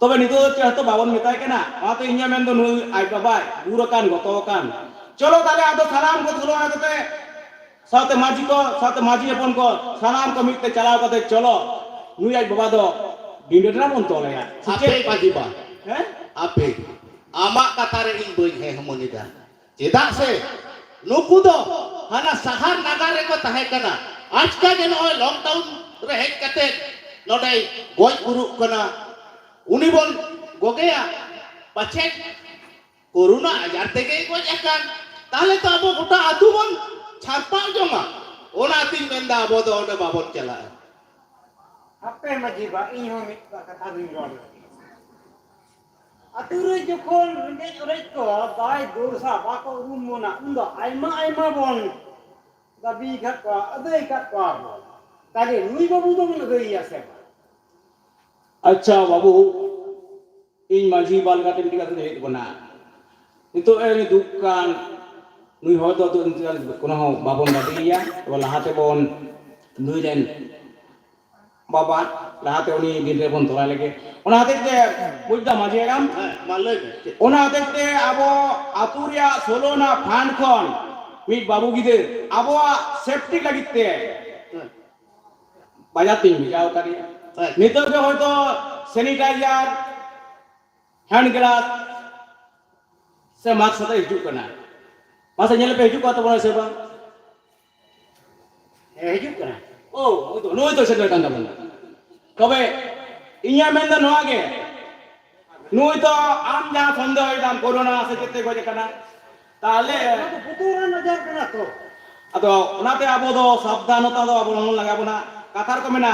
ᱛᱚᱵᱮ ᱱᱤᱛᱚᱜ ᱫᱚ ᱪᱮᱫ ᱦᱚᱸᱛᱚ ᱵᱟᱵᱚᱱ ᱢᱮᱛᱟᱭ ᱠᱟᱱᱟ᱾ ᱚᱱᱟᱛᱮ ᱤᱧᱟᱹᱜ ᱢᱮᱱ ᱫᱚ ᱱᱩᱭ ᱟᱡ ᱵᱟᱵᱟᱭ ᱜᱩᱨ ᱟᱠᱟᱱ, ᱜᱚᱛᱚ ᱟᱠᱟᱱ᱾ ᱪᱚᱞᱚ ᱛᱟᱦᱞᱮ ᱟᱫᱚ ᱥᱟᱱᱟᱢ ᱠᱚ ᱛᱩᱞᱟᱹᱣ ᱠᱟᱛᱮ, ᱥᱟᱶᱛᱮ ᱢᱟᱹᱡᱷᱤ ᱠᱚ, ᱥᱟᱶᱛᱮ ᱢᱟᱹᱡᱷᱤ ᱦᱚᱯᱚᱱ ᱠᱚ, ᱥᱟᱱᱟᱢ ᱠᱚ ᱢᱤᱫ ᱛᱮ ᱪᱟᱞᱟᱣ ᱠᱟᱛᱮ ᱪᱚᱞᱚ, ᱱᱩᱭ ᱟᱡ ᱵᱟᱵᱟ ᱫᱚ ᱰᱤᱸᱰᱟᱹ ᱨᱮ ᱵᱚᱱ ᱛᱚᱞᱮᱭᱟ᱾ ᱥᱮ ᱟᱯᱮ ᱪᱮᱫ? ᱢᱟᱹᱡᱷᱤ ᱵᱟ, ᱦᱮᱸ? ᱟᱯᱮ, ᱟᱢᱟᱜ ᱠᱟᱛᱷᱟ ᱨᱮ ᱤᱧ ᱵᱟᱹᱧ ᱦᱮᱸ ᱦᱚᱢᱚᱱ ᱮᱫᱟ᱾ ᱪᱮᱫᱟᱜ ᱥᱮ ᱱᱩᱠᱩ ᱫᱚ ᱦᱟᱱᱟ ᱥᱟᱦᱟᱨ ᱱᱟᱜᱟᱨ ᱨᱮᱠᱚ ᱛᱟᱦᱮᱸ ᱠᱟᱱᱟ, ᱟᱪᱠᱟ ᱜᱮ ᱱᱚᱜᱼᱚᱭ ᱞᱚᱠᱰᱟᱣᱩᱱ ᱨᱮ ᱦᱮᱡ ᱠᱟᱛᱮ ᱱᱚᱰᱮᱭ ᱜᱚᱡ ᱜᱩᱨᱩᱜ ᱠᱟᱱᱟ᱾ ᱩᱱᱤ ᱵᱚᱱ ᱜᱚᱜᱮᱭᱟ, ᱯᱟᱪᱷᱮ ᱠᱳᱨᱳᱱᱟ ᱟᱡᱟᱨ ᱛᱮᱜᱮᱭ ᱜᱚᱡ ᱟᱠᱟᱱ, ᱛᱟᱦᱞᱮ ᱛᱚ ᱟᱵᱚ ᱜᱚᱴᱟ ᱟᱹᱛᱩ ᱵᱚᱱ ᱪᱷᱟᱨᱯᱟᱣ ᱡᱚᱝᱟ᱾ ᱚᱱᱟᱛᱤᱧ ᱢᱮᱱᱫᱟ, ᱟᱵᱚ ᱫᱚ ᱚᱸᱰᱮ ᱵᱟᱵᱚᱱ ᱪᱟᱞᱟᱜᱼᱟ᱾ ᱦᱟᱯᱮ ᱢᱟᱹᱡᱷᱤ ᱵᱟ, ᱤᱧ ᱦᱚᱸ ᱢᱤᱫ ᱵᱟᱨ ᱠᱟᱛᱷᱟ ᱫᱩᱧ ᱨᱚᱲ ᱞᱮᱜᱮ᱾ ᱟᱹᱛᱩ ᱨᱮ ᱡᱚᱠᱷᱚᱱ ᱨᱮᱸᱜᱮᱡ ᱚᱨᱮᱡ ᱠᱚ ᱵᱟᱭ ᱫᱳᱥᱟ, ᱵᱟᱠᱚ ᱩᱨᱩᱢ ᱵᱚᱱᱟ, ᱩᱱᱫᱚ ᱟᱭᱢᱟ ᱟᱭᱢᱟ ᱵᱚᱱ ᱫᱟᱹᱵᱤ ᱟᱠᱟᱫ ᱠᱚᱣᱟ, ᱟᱹᱫᱟᱹᱭ ᱟᱠᱟᱫ ᱠᱚᱣᱟ ᱵᱚᱱ᱾ ᱛᱟᱦᱞᱮ ᱱᱩᱭ ᱵᱟᱹᱵᱩ ᱫᱚᱵᱚᱱ ᱟᱹᱫᱟᱹᱭᱮᱭᱟ ᱥᱮ ᱵᱟᱝ? ᱟᱪᱪᱷᱟ ᱵᱟᱹᱵᱩ, ᱤᱧ ᱢᱟᱹᱡᱷᱤ ᱵᱟ ᱞᱮᱠᱟᱛᱮ ᱢᱤᱫᱴᱤᱡ ᱠᱟᱛᱷᱟᱧ ᱞᱟᱹᱭᱮᱫ ᱵᱚᱱᱟ᱾ ᱱᱤᱛᱚᱜ ᱮ ᱫᱩᱠ ᱠᱟᱱ ᱱᱩᱭ ᱦᱚᱲ ᱫᱚ ᱱᱤᱛᱚᱜ ᱠᱳᱱᱳ ᱦᱚᱸ ᱵᱟᱵᱚᱱ ᱵᱟᱹᱜᱤᱭᱮᱭᱟ᱾ ᱛᱚᱵᱮ ᱞᱟᱦᱟ ᱛᱮᱵᱚᱱ ᱱᱩᱭ ᱨᱮᱱ ᱵᱟᱵᱟ, ᱞᱟᱦᱟᱛᱮ ᱩᱱᱤ ᱫᱤᱱ ᱨᱮᱵᱚᱱ ᱛᱚᱞᱟ ᱞᱮᱜᱮ᱾ ᱚᱱᱟ ᱦᱚᱛᱮᱡ ᱛᱮ, ᱵᱩᱡᱽ ᱫᱟ ᱢᱟᱹᱡᱷᱤ ᱦᱟᱲᱟᱢ? ᱦᱮᱸ, ᱢᱟ ᱞᱟᱹᱭ ᱢᱮ, ᱪᱮᱫ? ᱚᱱᱟ ᱦᱚᱛᱮᱡ ᱛᱮ ᱟᱵᱚ ᱟᱹᱛᱩ ᱨᱮᱭᱟᱜ ᱥᱳᱞᱳ ᱟᱱᱟ ᱯᱷᱟᱱᱰ ᱠᱷᱚᱱ ᱢᱤᱫ ᱵᱟᱹᱵᱩ ᱜᱤᱫᱟᱹᱨ ᱟᱵᱚᱣᱟᱜ ᱥᱮᱯᱴᱤ ᱞᱟᱹᱜᱤᱫ ᱛᱮ ᱦᱮᱸ᱾ ᱵᱟᱡᱟᱨ ᱛᱤᱧ ᱵᱷᱮᱡᱟᱣ ᱟᱠᱟᱫᱮᱭᱟ᱾ ᱦᱮᱸ᱾ ᱱᱤᱛᱚᱜ ᱜᱮ ᱦᱚᱭᱛᱳ ᱥᱮᱱᱤᱴᱟᱭᱡᱟᱨ, ᱦᱮᱱᱰ ᱜᱞᱟᱵᱷᱥ ᱥᱮ ᱢᱟᱥᱠ ᱟᱛᱮ ᱦᱤᱡᱩᱜ ᱠᱟᱱᱟ᱾ ᱢᱟᱥᱮ ᱧᱮᱞ ᱯᱮ, ᱦᱤᱡᱩᱜ ᱠᱟᱱ ᱛᱟᱵᱚᱱᱟ ᱥᱮ ᱵᱟᱝ? ᱦᱮᱸ, ᱦᱤᱡᱩᱜ ᱠᱟᱱᱟ᱾ ᱳ, ᱱᱩᱭ ᱫᱚ, ᱱᱩᱭ ᱫᱚ ᱥᱮᱴᱮᱨ ᱠᱟᱱ ᱛᱟᱵᱚᱱᱟ᱾ ᱛᱚᱵᱮ ᱤᱧᱟᱹᱜ ᱢᱮᱱ ᱫᱚ ᱱᱚᱣᱟ ᱜᱮ, ᱱᱩᱭ ᱫᱚ ᱟᱢ ᱡᱟᱦᱟᱸ ᱥᱚᱱᱫᱮᱦᱚᱭᱮᱫᱟᱢ ᱠᱳᱨᱳᱱᱟ ᱥᱮ ᱪᱮᱫ ᱛᱮ ᱜᱚᱡ ᱟᱠᱟᱱᱟ, ᱛᱟᱦᱞᱮ ᱚᱱᱟ ᱫᱚ ᱵᱚᱛᱚᱨᱟᱱ ᱟᱡᱟᱨ ᱠᱟᱱᱟ ᱛᱚ᱾ ᱟᱫᱚ ᱚᱱᱟᱛᱮ ᱟᱵᱚ ᱫᱚ ᱥᱟᱵᱫᱷᱟᱱᱚᱛᱟ ᱫᱚ ᱟᱵᱚ ᱦᱚᱸ ᱞᱟᱜᱟᱣ ᱵᱚᱱᱟ᱾ ᱠᱟᱛᱷᱟ ᱨᱮᱠᱚ ᱢᱮᱱᱟ,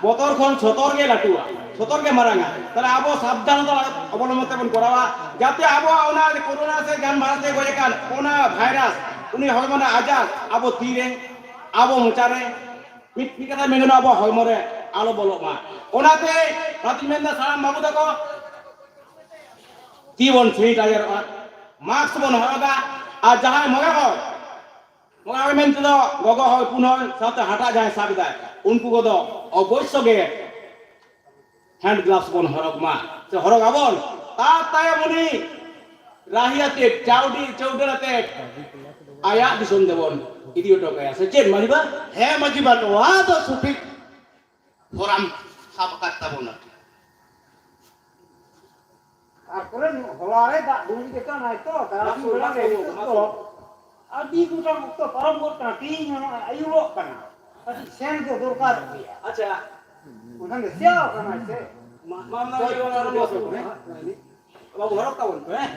ᱵᱚᱛᱚᱨ ᱠᱷᱚᱱ ᱥᱚᱛᱚᱨ ᱜᱮ ᱞᱟᱹᱴᱩᱣᱟ, ᱥᱚᱛᱚᱨ ᱜᱮ ᱢᱟᱨᱟᱝᱟ᱾ ᱛᱟᱦᱞᱮ ᱟᱵᱚ ᱥᱟᱵᱫᱷᱟᱱᱚᱛᱟ ᱚᱵᱚᱞᱚᱢᱵᱚᱱ ᱛᱮᱵᱚᱱ ᱠᱚᱨᱟᱣᱟ, ᱡᱟᱛᱮ ᱟᱵᱚᱣᱟᱜ ᱚᱱᱟ ᱠᱳᱨᱳᱱᱟ ᱥᱮ ᱡᱟᱱ ᱵᱷᱟᱨᱟᱥ ᱛᱮ ᱜᱚᱡ ᱟᱠᱟᱱ ᱚᱱᱟ ᱵᱷᱟᱭᱨᱟᱥ, ᱩᱱᱤ ᱦᱚᱲᱢᱚ ᱨᱮᱱᱟᱜ ᱟᱡᱟᱨ ᱟᱵᱚ ᱛᱤ ᱨᱮ, ᱟᱵᱚ ᱢᱚᱪᱟ ᱨᱮ, ᱢᱤᱫ, ᱢᱤᱫ ᱠᱟᱛᱷᱟ ᱢᱮᱱ ᱜᱟᱱᱚᱜᱼᱟ, ᱟᱵᱚᱣᱟᱜ ᱦᱚᱲᱢᱚ ᱨᱮ ᱟᱞᱚ ᱵᱚᱞᱚᱜ ᱢᱟ᱾ ᱚᱱᱟᱛᱮ ᱚᱱᱟᱛᱤᱧ ᱢᱮᱱᱫᱟ, ᱥᱟᱱᱟᱢ ᱵᱟᱹᱵᱩ ᱛᱟᱠᱚ, ᱛᱤ ᱵᱚᱱ ᱥᱮᱱᱤᱴᱟᱭᱡᱟᱨᱚᱜᱼᱟ, ᱢᱟᱥᱠ ᱵᱚᱱ ᱦᱚᱨᱚᱜᱟ, ᱟᱨ ᱡᱟᱦᱟᱸᱭ ᱢᱚᱜᱟ ᱦᱚᱲ, ᱢᱚᱜᱟ ᱦᱚᱲ ᱢᱮᱱᱛᱮ ᱫᱚ ᱜᱚᱜᱚ ᱦᱚᱲ, ᱯᱩᱱ ᱦᱚᱲ, ᱥᱟᱶᱛᱮ ᱦᱟᱴᱟᱜ ᱡᱟᱦᱟᱸᱭ ᱥᱟᱵ ᱮᱫᱟᱭ, ᱩᱱᱠᱩ ᱠᱚᱫᱚ ᱚᱵᱚᱥᱥᱚ ᱜᱮ ᱦᱮᱱᱰ ᱜᱞᱟᱵᱷᱥ ᱵᱚᱱ ᱦᱚᱨᱚᱜ ᱢᱟ, ᱥᱮ ᱦᱚᱨᱚᱜ ᱟᱵᱚᱱ᱾ ᱛᱟᱨ ᱛᱟᱭᱚᱢ ᱩᱱᱤ ᱨᱟᱦᱤ ᱟᱛᱮ, ᱪᱟᱣᱰᱤ ᱪᱟᱹᱣᱰᱟᱹᱞ ᱟᱛᱮ ᱟᱭᱟᱜ ᱫᱤᱥᱚᱢ ᱛᱮᱵᱚᱱ ᱤᱫᱤ ᱦᱚᱴᱚ ᱠᱟᱭᱟ, ᱥᱮ ᱪᱮᱫ ᱢᱟᱹᱡᱷᱤ ᱵᱟ? ᱦᱮᱸ ᱢᱟᱹᱡᱷᱤ ᱵᱟ, ᱱᱚᱣᱟ ᱫᱚ ᱥᱚᱴᱷᱤᱠ ᱯᱷᱚᱨᱟᱢ ᱥᱟᱵ ᱟᱠᱟᱫ ᱛᱟᱵᱚᱱᱟ᱾ ᱛᱟᱨᱯᱚᱨᱮ ᱦᱚᱞᱟ ᱨᱮ ᱫᱟᱜ ᱰᱩᱝᱨᱤ ᱠᱟᱱᱟᱭ ᱛᱚ, ᱛᱟᱨᱟᱥᱤᱧ ᱵᱮᱲᱟ ᱨᱮ ᱱᱤᱛᱚᱜ ᱫᱚ ᱟᱹᱰᱤ ᱜᱚᱴᱟᱝ ᱚᱠᱛᱚ ᱯᱟᱨᱚᱢ ᱜᱚᱫ ᱠᱟᱱᱟ, ᱛᱮᱦᱤᱧ ᱦᱚᱸ ᱱᱚᱜᱼᱚᱭ ᱟᱹᱭᱩᱵᱚᱜ ᱠᱟᱱᱟ, ᱠᱟᱹᱴᱤᱡ ᱥᱮᱱ ᱫᱚ ᱫᱚᱨᱠᱟᱨ ᱜᱮᱭᱟ᱾ ᱟᱪᱪᱷᱟ᱾ ᱵᱟᱠᱷᱟᱱ ᱫᱚ ᱥᱮᱭᱟᱣ ᱠᱟᱱᱟᱭ ᱥᱮ᱾ ᱢᱟ, ᱢᱟ, ᱢᱟ, ᱡᱚᱭ ᱢᱟ, ᱢᱟ, ᱢᱟ, ᱢᱟ, ᱢᱟ, ᱵᱟᱵᱩ, ᱦᱚᱨᱚᱜ ᱛᱟᱵᱚᱱ ᱯᱮ, ᱦᱮᱸ?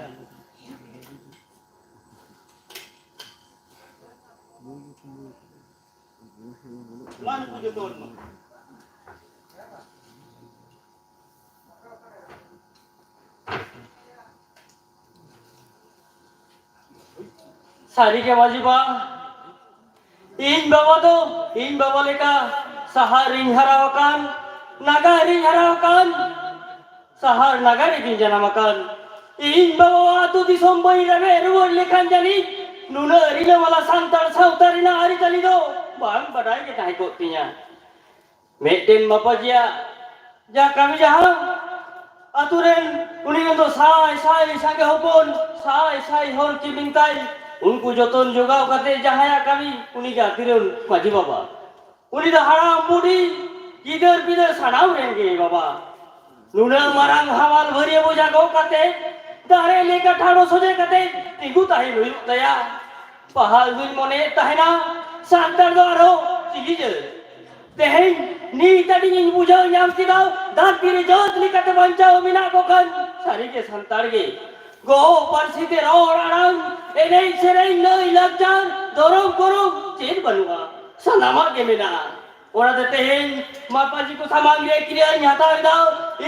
ᱢᱟ, ᱱᱩᱠᱩ ᱡᱚᱛᱚ ᱦᱚᱲ ᱢᱟ᱾ ᱥᱟᱹᱨᱤ ᱜᱮ ᱢᱟᱹᱡᱷᱤ ᱵᱟ, ᱤᱧ ᱵᱟᱵᱟ ᱫᱚ ᱤᱧ ᱵᱟᱵᱟ ᱞᱮᱠᱟ ᱥᱟᱦᱟᱨ ᱨᱤᱧ ᱦᱟᱨᱟ ᱟᱠᱟᱱ, ᱱᱟᱜᱟᱨ ᱨᱤᱧ ᱦᱟᱨᱟ ᱟᱠᱟᱱ, ᱥᱟᱦᱟᱨ ᱱᱟᱜᱟᱨ ᱨᱮᱜᱤᱧ ᱡᱟᱱᱟᱢ ᱟᱠᱟᱱ᱾ ᱤᱧ ᱵᱟᱵᱟ ᱟᱹᱛᱩ ᱫᱤᱥᱚᱢ ᱵᱟᱹᱧ ᱨᱮᱵᱮᱫ ᱨᱩᱣᱟᱹᱲ ᱞᱮᱠᱷᱟᱱ ᱡᱟᱹᱱᱤᱡ ᱱᱩᱱᱟᱹᱜ ᱨᱤᱞᱟᱹᱢᱟᱞᱟ ᱥᱟᱱᱛᱟᱲ ᱥᱟᱶᱛᱟ ᱨᱮᱱᱟᱜ ᱟᱹᱨᱤᱪᱟᱹᱞᱤ ᱫᱚ ᱵᱟᱝ ᱵᱟᱰᱟᱭ ᱜᱮ ᱛᱟᱦᱮᱸ ᱠᱚᱜ ᱛᱤᱧᱟ᱾ ᱢᱤᱫᱴᱮᱱ ᱢᱟᱯᱟᱡᱤᱭᱟᱜ ᱡᱟ ᱠᱟᱹᱢᱤ ᱡᱟᱦᱟᱸ ᱟᱛᱳ ᱨᱮᱱ ᱩᱱᱤ ᱨᱮᱱ ᱫᱚ ᱥᱟᱭ ᱥᱟᱭ ᱥᱟᱸᱜᱮ ᱦᱚᱯᱚᱱ, ᱥᱟᱭ ᱥᱟᱭ ᱦᱚᱲ ᱠᱤ ᱢᱮᱱᱛᱟᱭ, ᱩᱱᱠᱩ ᱡᱚᱛᱚᱱ ᱡᱚᱜᱟᱣ ᱠᱟᱛᱮ ᱡᱟᱦᱟᱸᱭᱟᱜ ᱠᱟᱹᱢᱤ ᱩᱱᱤ ᱜᱮ ᱟᱛᱳ ᱨᱮᱱ ᱢᱟᱹᱡᱷᱤ ᱵᱟᱵᱟ᱾ ᱩᱱᱤ ᱫᱚ ᱦᱟᱲᱟᱢ ᱵᱩᱰᱷᱤ ᱜᱤᱫᱟᱹᱨ ᱯᱤᱫᱟᱹᱨ ᱥᱟᱱᱟᱢ ᱨᱮᱱ ᱜᱮ ᱵᱟᱵᱟ᱾ ᱱᱩᱱᱟᱹᱜ ᱢᱟᱨᱟᱝ ᱦᱟᱢᱟᱞ ᱵᱷᱟᱹᱨᱭᱟᱹ ᱵᱚᱡᱷᱟ ᱜᱚᱜ ᱠᱟᱛᱮ ᱫᱟᱨᱮ ᱞᱮᱠᱟ ᱴᱷᱟᱲᱚ ᱥᱚᱡᱷᱮ ᱠᱟᱛᱮ ᱛᱤᱸᱜᱩ ᱛᱟᱦᱮᱸ ᱦᱩᱭᱩᱜ ᱛᱟᱭᱟ᱾ ᱯᱟᱦᱟᱞ ᱫᱩᱧ ᱢᱚᱱᱮᱭᱮᱫ ᱛᱟᱦᱮᱱᱟ ᱥᱟᱱᱛᱟᱲ ᱫᱚ ᱟᱨᱦᱚᱸ ᱪᱤᱞᱤ ᱡᱟᱹᱛ? ᱛᱮᱦᱮᱧ ᱱᱤᱛ ᱟᱹᱰᱤᱧ ᱵᱩᱡᱷᱟᱹᱣ ᱧᱟᱢ ᱠᱮᱫᱟ, ᱫᱷᱟᱹᱨᱛᱤ ᱨᱮ ᱡᱟᱹᱛ ᱞᱮᱠᱟᱛᱮ ᱵᱟᱧᱪᱟᱣ ᱢᱮᱱᱟᱜ ᱠᱚ ᱠᱷᱟᱱ ᱥᱟᱹᱨᱤᱜᱮ ᱥᱟᱱᱛᱟᱲ ᱜᱮ᱾ ᱜᱚ ᱯᱟᱹᱨᱥᱤ ᱛᱮ ᱨᱚᱲ ᱟᱲᱟᱝ, ᱮᱱᱮᱡ ᱥᱮᱨᱮᱧ, ᱞᱟᱹᱭ ᱞᱟᱠᱪᱟᱨ, ᱫᱷᱚᱨᱚᱢ ᱠᱚᱨᱚᱢ, ᱪᱮᱫ ᱵᱟᱹᱱᱩᱜᱼᱟ, ᱥᱟᱱᱟᱢᱟᱜ ᱜᱮ ᱢᱮᱱᱟᱜᱼᱟ᱾ ᱚᱱᱟᱛᱮ ᱛᱮᱦᱮᱧ ᱢᱟᱯᱟᱡᱤ ᱠᱚ ᱥᱟᱢᱟᱝ ᱨᱮ ᱠᱤᱨᱤᱧ ᱦᱟᱛᱟᱣ ᱮᱫᱟ᱾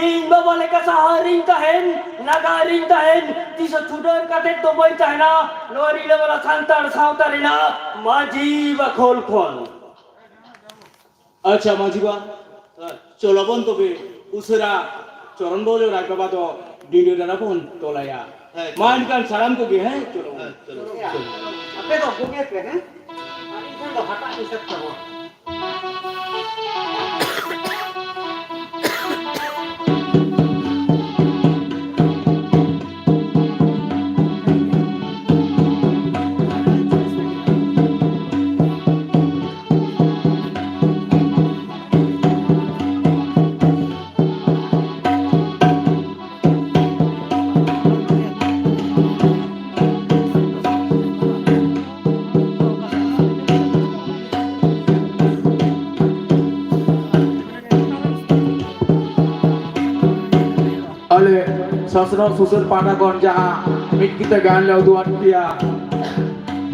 ᱤᱧ ᱵᱟᱵᱟ ᱞᱮᱠᱟ ᱥᱟᱦᱟᱨ ᱨᱤᱧ ᱛᱟᱦᱮᱱ, ᱱᱟᱜᱟᱨ ᱨᱤᱧ ᱛᱟᱦᱮᱱ, ᱛᱤᱥ ᱦᱚᱸ ᱪᱷᱩᱰᱟᱹᱨ ᱠᱟᱛᱮ ᱫᱚ ᱵᱟᱹᱧ ᱛᱟᱦᱮᱱᱟ᱾ ᱱᱚᱣᱟ ᱨᱤᱞᱟᱹᱢᱟᱞᱟ ᱥᱟᱱᱛᱟᱲ ᱥᱟᱶᱛᱟ ᱨᱮᱱᱟᱜ ᱢᱟᱹᱡᱷᱤ ᱵᱟᱠᱷᱳᱞ ᱠᱷᱚᱱ᱾ ᱟᱪᱪᱷᱟ ᱢᱟᱹᱡᱷᱤ ᱵᱟ, ᱦᱮᱸ᱾ ᱪᱚᱞᱚ ᱵᱚᱱ ᱛᱚᱵᱮ ᱩᱥᱟᱹᱨᱟ ᱪᱚᱨᱚᱱ ᱵᱚᱞ ᱨᱟᱡᱽ ᱵᱟᱵᱟ ᱫᱚ ᱰᱤᱸᱰᱟᱹ ᱰᱟᱸᱰᱟ ᱵᱚᱱ ᱛᱚᱞᱟᱭᱟ᱾ ᱦᱮᱸ᱾ ᱢᱟ ᱮᱱᱠᱷᱟᱱ ᱥᱟᱱᱟᱢ ᱠᱚᱜᱮ, ᱦᱮᱸ, ᱪᱚᱞᱚ ᱵᱚᱱ᱾ ᱦᱮᱸ, ᱪᱚᱞᱚ᱾ ᱟᱯᱮ ᱫᱚ ᱵᱩᱜᱤ ᱯᱮ, ᱦᱮᱸ? ᱟᱨ ᱤᱧ ᱴᱷᱮᱱ ᱫᱚ ᱦᱟᱴᱟᱜ ᱯᱚᱭᱥᱟ ᱛᱟᱵᱚᱱ᱾ ᱟᱞᱮ ᱥᱚᱥᱱᱚᱜ ᱥᱩᱥᱟᱹᱨ ᱯᱟᱦᱴᱟ ᱠᱷᱚᱱ ᱡᱟᱦᱟᱸ ᱢᱤᱫ ᱠᱤᱛᱟᱹ ᱜᱟᱭᱟᱱ ᱞᱮ ᱩᱫᱩᱜ ᱟᱫ ᱯᱮᱭᱟ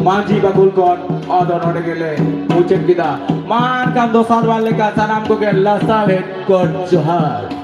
ᱢᱟᱹᱡᱷᱤ ᱵᱟᱠᱷᱳᱞ ᱠᱷᱚᱱ, ᱟᱫᱚ ᱱᱚᱰᱮ ᱜᱮᱞᱮ ᱢᱩᱪᱟᱹᱫ ᱠᱮᱫᱟ᱾ ᱢᱟ ᱮᱱᱠᱷᱟᱱ ᱫᱚᱥᱟᱨ ᱵᱟᱨ ᱞᱮᱠᱟ ᱥᱟᱱᱟᱢ ᱠᱚᱜᱮ ᱞᱟᱥᱟᱲᱦᱮᱫ ᱜᱚᱰ ᱡᱚᱦᱟᱨ᱾